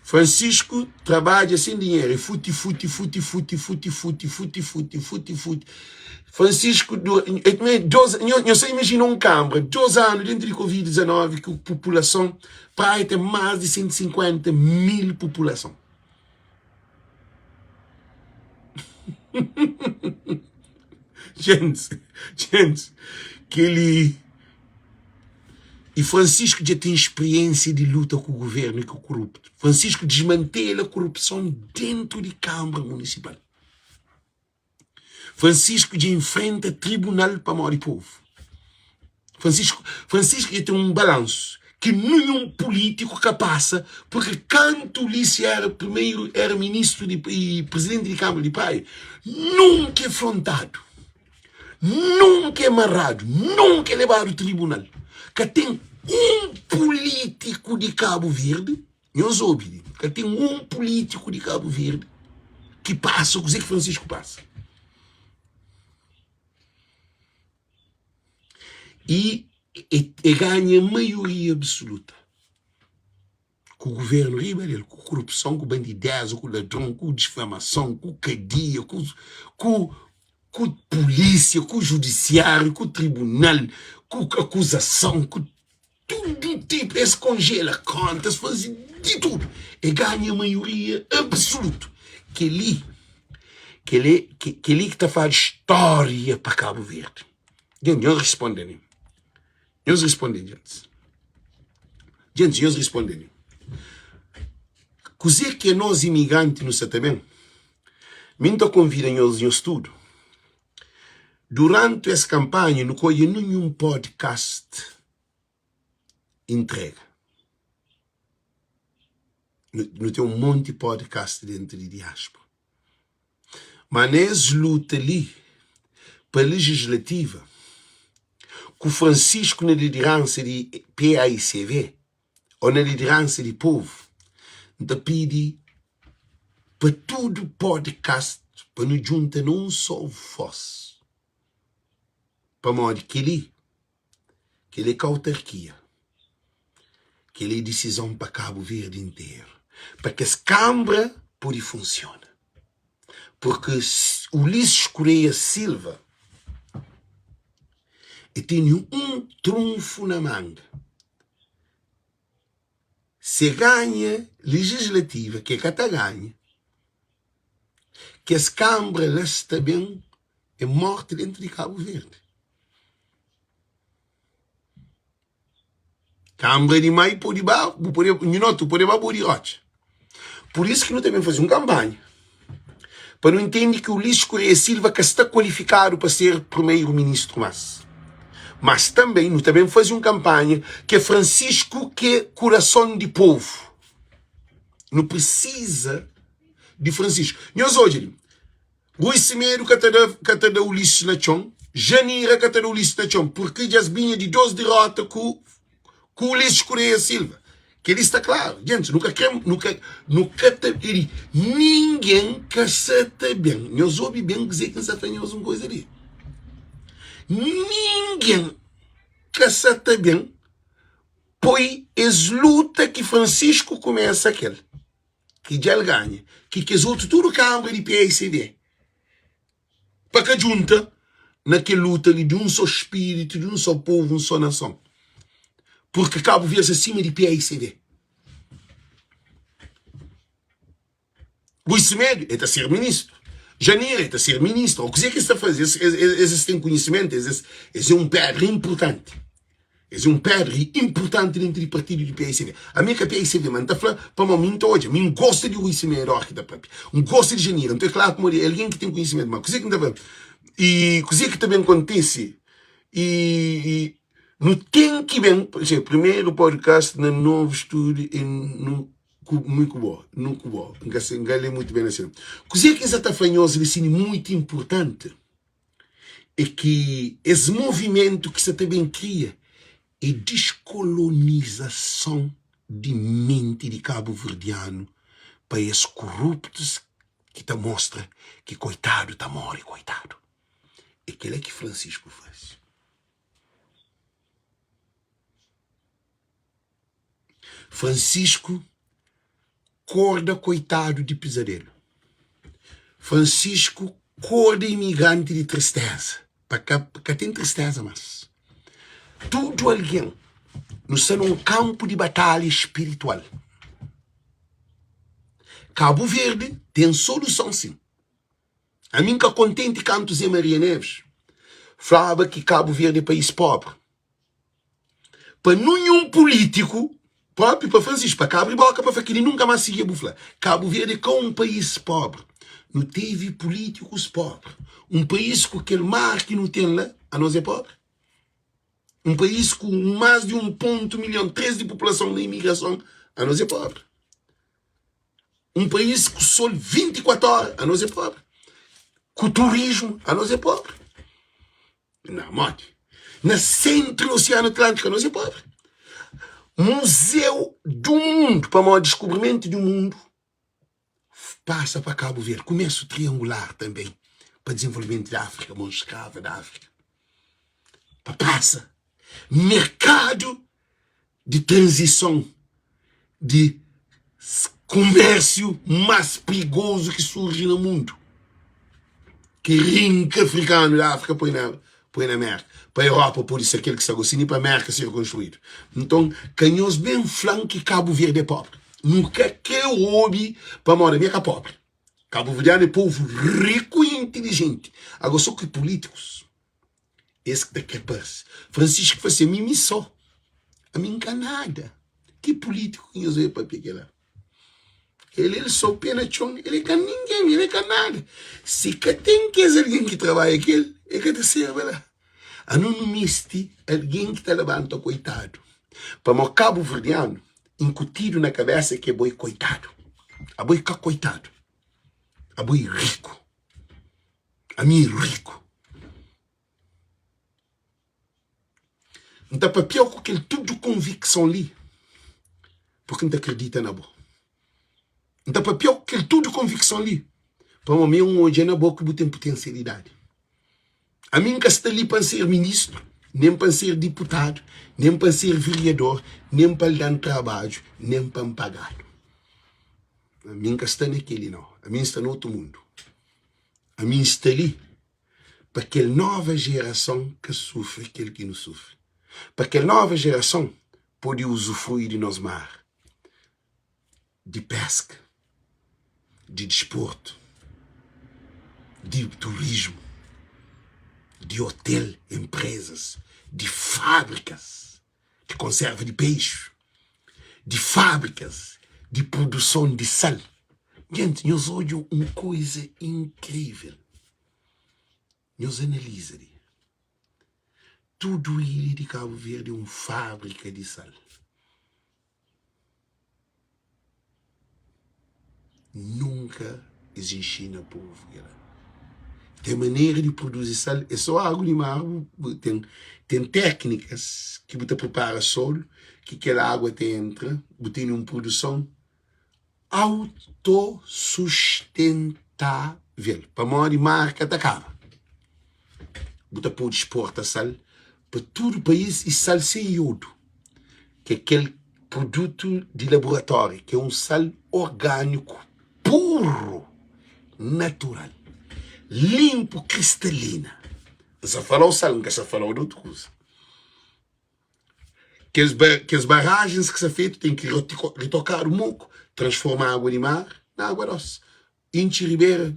Francisco trabadja sen dinheru, e futi, futi, futi, futi, futi, futi, futi, futi, futi, futi. Francisco, nhos sa imajina un kanbra, 2 anu dentu di Covid-19 ki populason, Praia ten más di 150 mil populason. Gente, gente, kel-li. E Francisco dja ten spiriénsia di luta ku guvernu i ku koruptu. Francisco dismantela korupson dentu di Kanbra Munisipal. Francisco dja infrenta tribunal pamodi povu. Francisco, Francisco dja ten un balansu ki ninhun pulítiku ka pasa, purki kantu Ulisses era primeru, era ministru di i presidenti di Kâmara di Praia, nunka e frontadu, nunka e maradu, nunka e lebadu tribunal. Ka ten un pulítiku di Kabu Verdi, nhos obi li, ka ten un pulítiku di Kabu Verdi ki pasa kuzê ki Francisco pasa. I e ganha maioria absoluta ku guvernu riba del, ku korupson, ku bandideza, ku ladron, ku difamason, ku kadia, ku ku ku pulisia, ku judisiariu, ku tribunal, ku akuzason, ku tudu tipu. Es konjela konta, es faze di tudu. E ganha maioria absolutu. Kel-li, kel-li, kel-li ki ta fala stória pa Kabu Verdi. Djen, nhos responde-m. Nhos responde-m, djentis. Djentis, nhos responde-m. Kuzê ki nos imigranti nu sa ta ben? Mi N ta konvida nhos, nhos tudu. Duranti es kanpanha nu ka odja ninhun podcast intrega. Nu ten un monti podcast dentu di diaspora. Ma na es luta li pa legislativa, ku Francisco na lideransa di paicv o na lideransa di povu, N ta pidi pa tudu podcast pa nu djunta na un so vos. Pamodi kel-li, kel-li é ka autarkia, kel-li é disizon pa Kabu Verdi interu, pa kes kanbra pode funsiona. Purki Ulisses Correia Silva e tene un trunfu na manga. Se ganha legislativa, ke ka ta ganha, kes kanbra la sta ben é morti dentu di Kabu Verdi. Kanbra di mai pode ba, bu pode, nhu noti, pode ba bodi rotxa. Pur isu ki nu ta ben faze un kanpanha pa nu intende ki Ulisses Correia Silva ka sta kualifikadu pa ser primeru ministru mas. Mas tanbe nu ta ben faze un kanpanha ki é Francisco ki é kurason di povu. Nu prisiza di Francisco. Nhos odja li, Rui Semedo ka ta da ka ta da Ulisses na txon, Janira ka ta da Ulisses na txon, purki dja es binha di dos dirota ku ku Ulisses Correia Silva. Kel-li sta klaru. Gentis, nu ka kre, nu ka, nu ka ta pidi ningen ka sa ta ben. Nhos obi ben kuzê ki N sa fla nhos un kuza li. Ningen ka sa ta ben poi es luta ki Francisco kumesa kel. ki dja el ganha, ki kes otu tudu kanbra di PAICD pa ka djunta na kel luta li di un so spiritu, di un so povu, un so nason. Purki Kabu Verdi sta sima di PAICD. Rui Semedo, el ta ser ministru. Janira, el ta ser ministra. O kuzê ki es ta faze? Es, es, es, es ten konhisimentu, es, es, es é un pedra inpurtanti. Es é un pedra inpurtanti dentru di partidu di PICV. Ami é ka PICV, ma N ta fla pamodi mi N ta odja, mi N gosta di Rui Semedo óras ki ta papia, N gosta di Janira. Nton é klaru pamodi é algen ki ten konhisimentu. Ma kuzê ki N ta fla? I kuzê ki ta ben kontise? I i nu ten ki ben, primeru podcast na novu stúdiu é nu ku mi ku bo, nu ku bo. N ka n ka lé mutu ben asin. Kuzê ki N sa ta fla nhos li sin é mutu inpurtanti. é ki es movimentu ki sa ta ben kria é diskolonizason di menti di kabuverdianu pa es koruptus ki ta mostra ki koitadu ta more koitadu. É kela ki Francisco faze. Francisco korda koitadu di pizadelu. Francisco korda imigranti di tristeza. Pa ka, ka ten tristeza mas. Tudu algen nu sta na un kanpu di batalha spiritual. Kabu Verdi ten soluson sin. Ami N ka kontenti kantu Zé Maria Neves flaba ki Kabu Verdi é país pobri. Pa nunhun pulítiku, própi pa Francisco, pa ka abri boka pa fla kel-li nunka más sigia bu fla. Kabu Verdi é ka un país pobri. Nu tevi pulítikus pobri. Un país ku kel mar ki nu ten la, anos é pobri? Un país ku más di 1 pontu milhon 3 di populason na imigrason, anos é pobri. Un país ku sol 24 óra, anos é pobri. Ku turismu, anos é pobri. Na modi? Na sentru di Osianu Atlántiku, anos é pobri. Muzeu du mundu, pamodi diskubrimentu di mundu pasa pa Kabu Verdi, kumesu triangular tanbe pa dizenvolvimentu di Afrika, mon skrava di Afrika, pa pasa merkadu di tranzison di kumérsiu más prigozu ki surji na mundu, ki rinka afrikanu di Afrika poi na poi na Mérka, pa Europa pode ser kel ki sta gosi ni pa Mérka ser konstruídu. Nton, ka nhos ben fla-m ki Kabu Verdi é pobri. Nu ka kre obi pamodi ami é ka pobri. Kabuverdianu é povu riku i intilijenti. Agora so ki pulítikus es ki ta kre parse. Francisco fla si, ami mi so, ami N ka nada. Ki pulítiku ki nhos obi papia kela? El el so pé na txon, el é ka ningen, el é ka nada. Si ka ten kes algen ki trabadja ku el, el ka ta serba la. Anu nu meste algen ki ta labanta koitadu. Pamodi kabuverdianu inkutidu na kabesa ki abo é koitadu. Abo é ka koitadu, abo é riku. Ami é riku. N ta papia-u ku kel tudu konvikson li, purki N ta kridita na bo. N ta papia-u ku kel tudu konvikson li, pamodi mi N odja na bo ki bu ten putensialidadi. Ami N ka sta li pa N ser ministru, nen pa N ser diputadu, nen pa N ser viriador, nen pa el da-m trabadju, nen pa N pagadu. Ami N ka sta na kel-li, nau. Ami N sta na otu mundu. Ami N sta li pa kel nova jerason ka sufri kel ki nu sufri, pa kel nova jerason pode uzufrui di nos mar, di peska, di disportu, di turismu, di otel, enprezas, di fabrikas di konserva di peixi, di fabrikas di produson di sal. Gente, nhos odja un koiza inkrivel. Nhos analiza li. Tudu ilha di Kabu Verdi é un fabrika di sal. Nunka es inxina povu kela. Ten manera di produzi sal, é só agu di mar bu ten ten téknikas ki bu ta pripara solu ki kel agua ta entra, bu tene un produson autosustentável pamodi mar ka ta kaba. Bu ta pode exporta sal pa tudu país i sal sen iodu, ki é kel produtu di laboratóriu, ki é un sal orgániku puru, natural, linpu, kristalina. N sa fala-u sal, N ka sa fala-u di otu kuza. Kes, kes barrajens ki sta fetu ten ki ritokadu moku, transforma água di mar na água dosi. Intxi ribera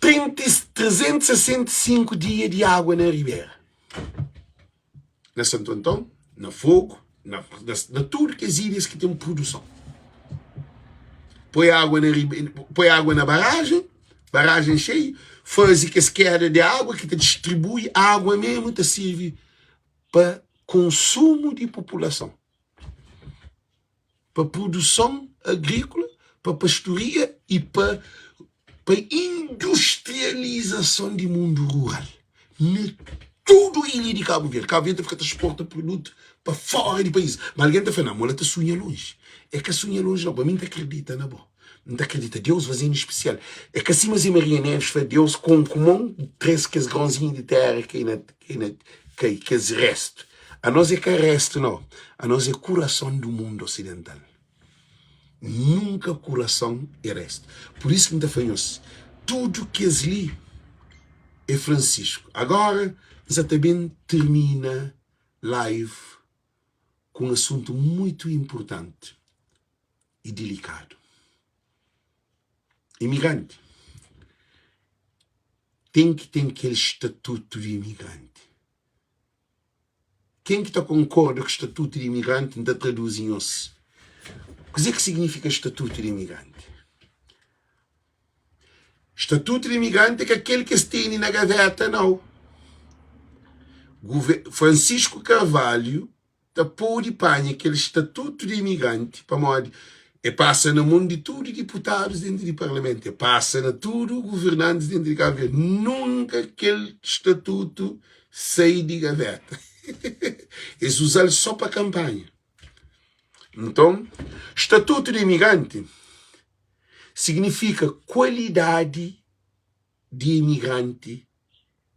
30, 365 dia di água na ribera. Na Santu Anton, na Fogu, na, na, na tudu kes ilhas ki ten produson. Poi água na, poi água na barrajen, barrajen xeiu, faze kes keda di água ki ta distribui água mesmu, ta sirvi pa konsumu di populason, pa produson agríkola, pa pastoria i pa pa industrializason di mundu rural na tudu ilha di Kabu Verdi. Kabu Verdi ta fika ta exporta produtu pa fora di país. Ma algen ta fla, na, mola ta sunha lonji. É ka sunha lonji nau, pa mi N ta kridita na bo. N ta kridita, Deus faze-nu spesial. É ka sima Zé Maria Neves fla, Deus konku mon, três kes grãozinhu di téra kai na, kai na, kai kes restu. Anos é ka restu nau, anos é kurason du mundu osidental. Nunka kurason é restu. Pur isu ki N ta fla nhos, tudu kes li é Francisco. Agora N sa ta ben tirmina live ku un asuntu muitu inpurtanti. i dilikadu. Imigranti ten ki ten kel statutu di imigranti. Ken ki ta konkorda ku statutu di imigranti, N ta traduzi nhos. Kuzê ki signifika statutu di imigranti? Statutu di imigranti é ka kel ki es tene na gaveta, nau. Francisco Carvalho ta pode panha kel statutu di imigranti pamodi e pasa na mon di tudu diputadus dentu di parlamentu, e pasa na tudu guvernantis dentu di Kabu Verdi, nunka kel statutu sai di gaveta. Es uza-l so pa kanpanha. Nton, statutu di imigranti signifika kualidadi di imigranti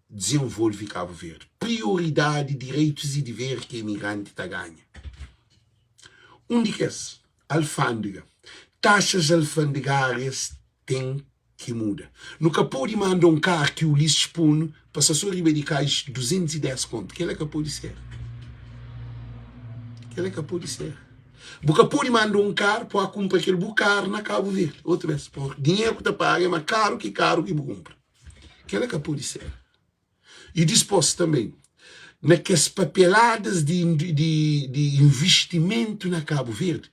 dizenvolve Kabu Verdi. Prioridadi, direitus y diver ki imigranti ta ganha. Un di kes, alfandega. Taxas alfandegárias ten ki muda. Nu ka pode manda un kar ki Ulisses punu pa sta so riba di kais 210 kontu. Kela ka pode ser. Kela ka pode ser. Bu ka pode manda un kar pa kunpra kel bu kar na Kabu Verdi. Otu bes, por dinheru ku ta paga é ma karu ki karu ki bu kunpra. Kela ka pode ser. I dispos tanbe, na kes papeladas di di investimentu na Kabu Verdi,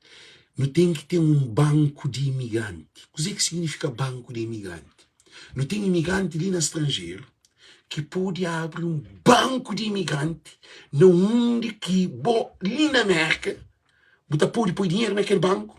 nu ten ki ten un banku di imigranti. Kuze ki signifika banku di imigranti? Nu ten imigranti li na stranjeru ki pode abri un banku di imigranti na undi ki bo li na Merka bu ta pode poi dinheru na kel banku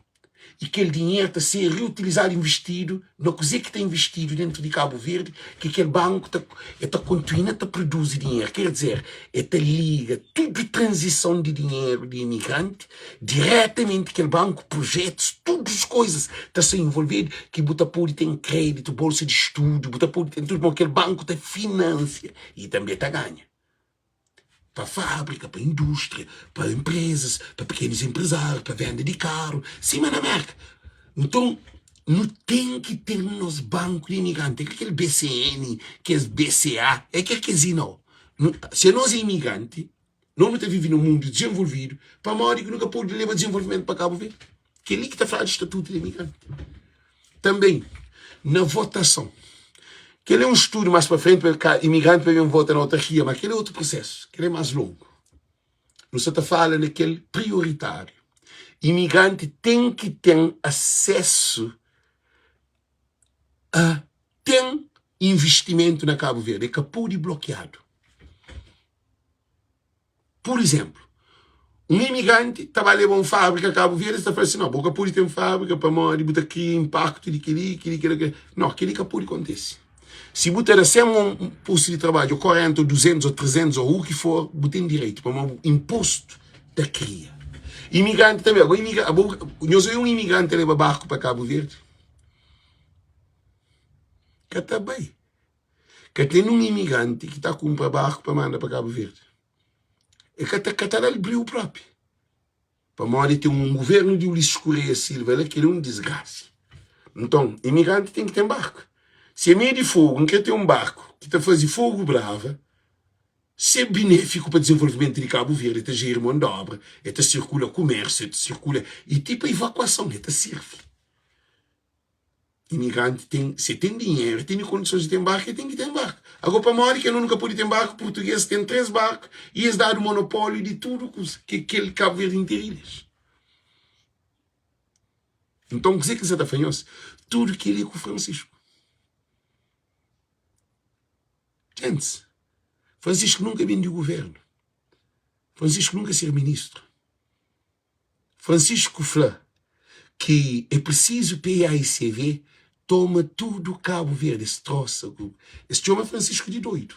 i kel dinheru ta ser riutilizadu, investidu na kuzê ki ta investidu dentu di Kabu Verdi, ki kel banku ta e ta kontinua ta produzi dinheru. Ker dizer, e ta liga tudu tranzison di dinheru di imigranti diretamenti kel banku, projetus, tudu koizas ta sta involvedu ki bu ta pode ten kreditu, bolsa di studu, bu ta pode ten tudu, pamodi kel banku ta finansia i tanbe ta ganha. pa fábrika, pa indústria, pa enprezas, pa pekenus enprezáriu, pa venda di karu, sima na Merka. Nton, nu ten ki ten nos banku di imigranti, é ka kel BCN, kes BCA, é ka kes i nau. Si anos é imigranti, nos nu ta vive na un mundu dizenvolvidu, pamodi ki nu ka pode leba dizenvolvimentu pa Kabu Verdi? Kel-li ki ta fladu statutu di imigranti. Tanbê, na votason. Kel-li é un studu más pa frenti, pa imigranti pa ben vota na otarkia, má kel-li é otu prosésu, kel-li é más longu. Nu sa ta fala na kel prioritáriu. Imigranti ten ki ten asésu a ten investimentu na Kabu Verdi, é ka pode blokiadu. Pur izénplu, un imigranti ta ba leba un fábrika Kabu Verdi, es ta fla si, No, bo ka pode ten fábrika pamodi bu ta kria inpaktu di kel-li, kel-li, kel-li, kel-li. No, kel-li ka pode kontise. Si bu ta da 100 un postu di trabadju, ô 40, ô 200, ô 300, ô u ki for, bu ten direitu pamodi inpostu ta kria. Imigranti tanbê. Abo, imigra, abo, nhos oia un imigranti ta leba barku pa Kabu Verdi? Ka ta bai. Ka ten un imigranti ki ta kunpra barku pa manda pa Kabu Verdi. E ka ta ka ta da-l briu propi. Pamodi ten un guvernu di Ulisses Correia Silva la ki el é un disgrasa. Nton, imigranti ten ki ten barku. Si é mei di fogu, N kre ten un barku ki ta faze fogu brava, ser benéfiku pa dizenvolvimentu di Kabu Verdi, el ta jeri mon di obra, el ta sirkula kumérsiu, el ta sirkula i ti pa ivakuason el ta sirvi. Imigranti ten, si e ten dinheru, e tene kondisons di ten barku, e ten ki ten barku. Ago pamodi ki no ka pode ten barku? Purtuges ten 3 barku i es dadu monopóliu di tudu kuza ki kel Kabu Verdi interu ilhas. Nton kuzê ki N sa ta fla nhos? Tudu kel-li é ku Francisco. Gentis, Francisco nunka ben di guvernu. Francisco nunka ser ministru. Francisco fla ki é prisizu paicv toma tudu Kabu Verdi es trosa ku es txoma Francisco di doidu.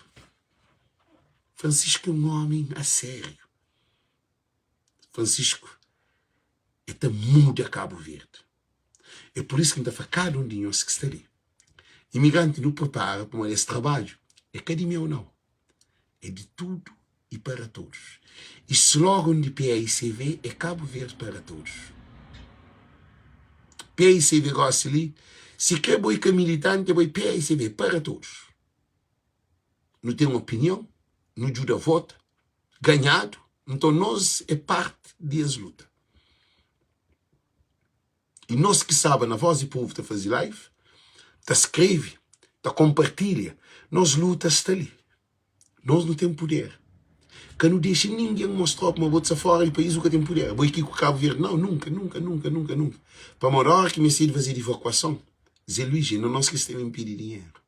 Francisco é un omi a sériu. Francisco é ta muda Kabu Verdi. É pur isu ki N ta fla kada un di nhos ki sta li, imigranti nu pripara pamodi es trabadju é ka di meu nau, é di tudu e para todos. E slogan di PAICV é Cabo Verde para todos. PAICV gosi li, si kre bo é ka militante, bo é PAICV para todos. Nu ten opinion, nu djuda vota, ganhadu, nton nos é parte di es luta. E nos ki staba na Voz di Povo ta faze live, ta skreve, ta konpartilha, nos luta sta li. Nos nu ten puder. Ka nu dexa ningen mostra-u ma bo ta sta fora di país bu ka ten puder. Abo é ki ku Kabu Verdi. Nau, nunka, nunka, nunka, nunka, nunka. Pamodi ora ki mestedu fazedu evakuason. Zé Luís, é na nos ki es ta ben pidi dinheru.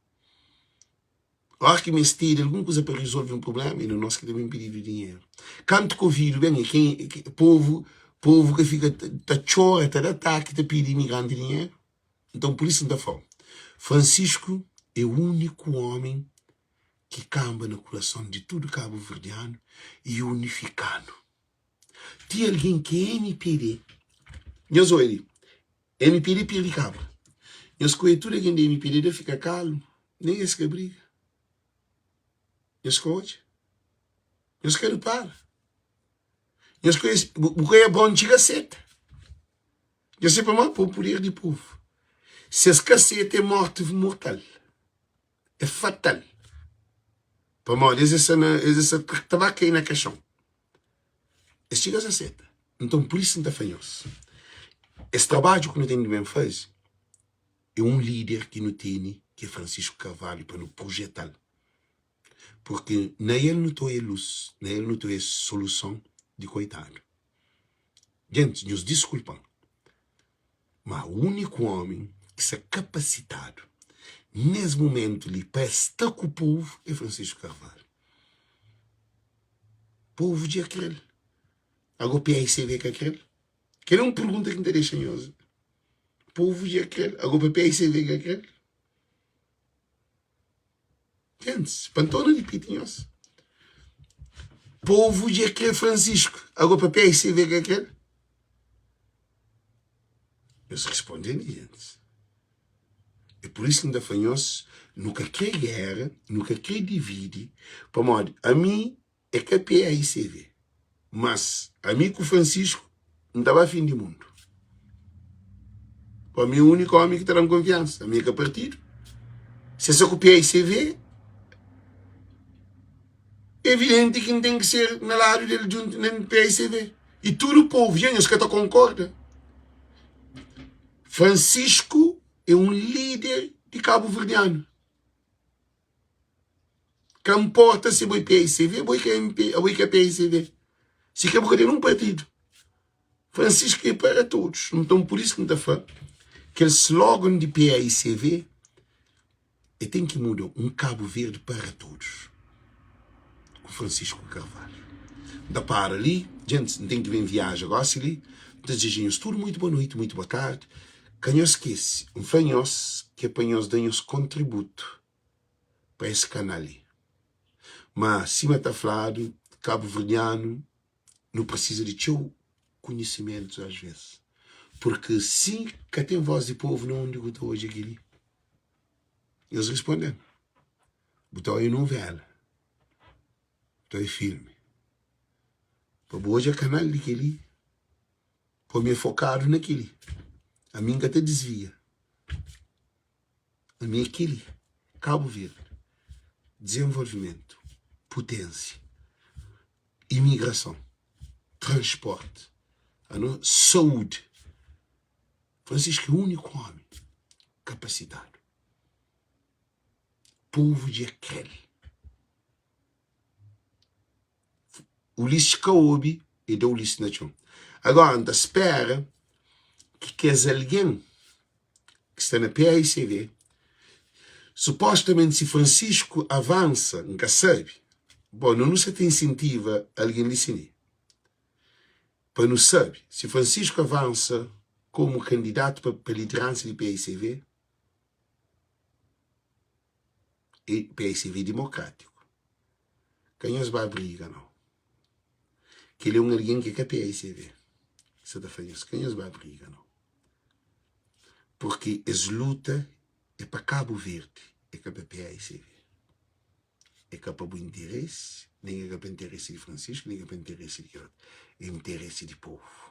Óras ki mestedu algun kuza pa rezolve un prubléma, é na nos ki ta ben pididu dinheru. Kantu kovidu ben, é ken, povu, povu ka fika ta txora, ta da ataki, ta pidi imigranti dinheru? Nton, pur isu N ta fla-u, Fransisku é úniku ómi ki kanba na kurason di tudu kabuverdianu i unifikanu. Ti algen ki é mpd, nhos odja li, mpd pirdi kabra, nhos koe tudu algen di mpd da fika kalmu, nen es ka briga, nhos ka odja, nhos ka ripara, nhos koe, bu koe bon txiga seta. Dja se pamodi pa puder di povu. Si es ka seta é morti mortal, é fatal. Pamodi es sta na es sta ta ba kai na kaxon. Es txiga es aseta. Nton pur isu N ta fla nhos, es trabadju ki nu ten di ben faze é un lider ki nu tene ki é Francisco Carvalho pa nu projetal. Purki na el nu ta oia lus, na el nu ta oia soluson di koitadu. Gentis, nhos diskulpa-m, má úniku ómi ki sta kapasitadu nes mumentu li pa sta ku povu é Francisco Carvalho. Povu dja kre-l, ago PICV ka kre-l? Kel é un pergunta ki N ta dexa nhos. Povu dja kre-l, ago pa PICV ka kre-l? Gentis, pa N torna ripiti nhos, povu dja kre Francisco, ago pa PICV ka kre-l? Nhos responde-m li, gentis. É pur isu ki N ta fla nhos, nu ka kre géra, nu ka kre dividi, pamodi ami É ka PAICV, mas ami ku Francisco N ta ba fin di mundu. Pa mi úniku ómi ki ta da-m konfiansa, ami é ka partidu. Se sa ku PAICV, é evidenti ki N ten ki ser na ladu del djuntu na PAICV. I tudu povu, dja nhos ka ta konkorda? Francisco é un líder di kabuverdianu. Ka nporta si bo é PICV, bo é ka MP, bo é ka PICV. Si ka bu ka ten un partidu. Francisco é para todos. Nton por isso ki N ta fla kel slogan di PAICV é ten ki muda un Cabo Verde para todos. Ku Francisco Carvalho. N ta para li, gentis, N ten ki ben viaja gosi li. N ta dizeja nhos tudu muitu boa noiti, muitu boa tardi. Ka nhos skese, N fla nhos ki é pa nhos da nhos kontributu pa es kanal li. Ma sima ta fladu, kabuverdianu nu prisiza di txeu konhisimentus as ves. Purki si ka ten vos di povu na undi ku ta odja kili? Nhos risponde-m, bu ta odja nuvela, bu ta odja filmi, pa bu odja kanal di kili, pa mi é fokadu na kili, ami N ka ta disvia. Ami é kel-li, Kabu Verdi, dizenvolvimentu, puténsia, imigrason, transpórti, ano saúdi. Francisco é úniku ómi kapasitadu. Povu dja kre-l. Ulisses ka obi, e da Ulisses na txon. Agora, N ta spera ki kes algen ki sta na PAICV, supostamenti si Francisco avansa, N ka sabe, bon, no nu sa ta insentiva algen li si li, pa nu sabe, si Francisco avansa komu kandidatu pa lideransa di PAICV, PAICV dimokrátiku. Ka nhos ba briga nau. Kel-li é un algen ki é ka PAICV ki sa ta fla nhos, ka nhos ba briga nau. Purki es luta é pa Kabu Verdi, é ka pa PAICV. É ka pa bu interesi, nen é ka pa interesi di Francisco, nen é ka pa interesi di kel otu. É interesi di povu.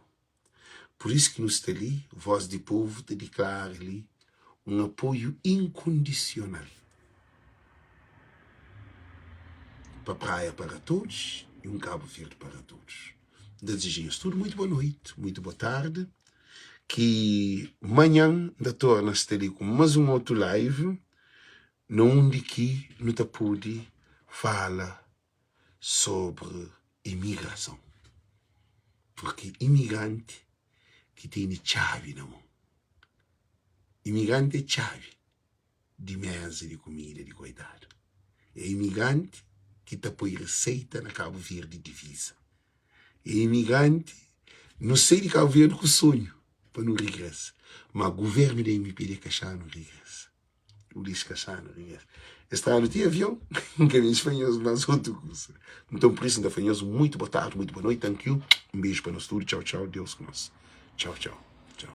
Pur isu ki nu sta li, Voz di Povu ta diklara li un apoiu inkondisional pa Praia para Todos i un Kabu Verdi para Todos. N ta dizeja nhos tudu muitu boa noiti, muitu boa tardi, ki manhan N ta torna sta li ku más un otu live na undi ki nu ta pode fala sobri imigrason purki imigranti ki tene txabi na mon. Imigranti é txabi di meza di kumida di koitadu. É imigranti ki ta poi riseita na Kabu Verdi divisa. É imigranti, nu sai di Kabu Verdi ku sonhu pa nu rigresa, ma guvernu di MPD ka xa-nu rigresa. Ulis ka xa-nu rigresa. Es tra-nu ti avion, N ka meste fla nhos más otu kusa. Nton, pur isu, N ta fla nhos muitu boa tardi, muitu boa noiti, thank you, un beju pa nos tudu, txau txau, Deus ku nos. Txau txau.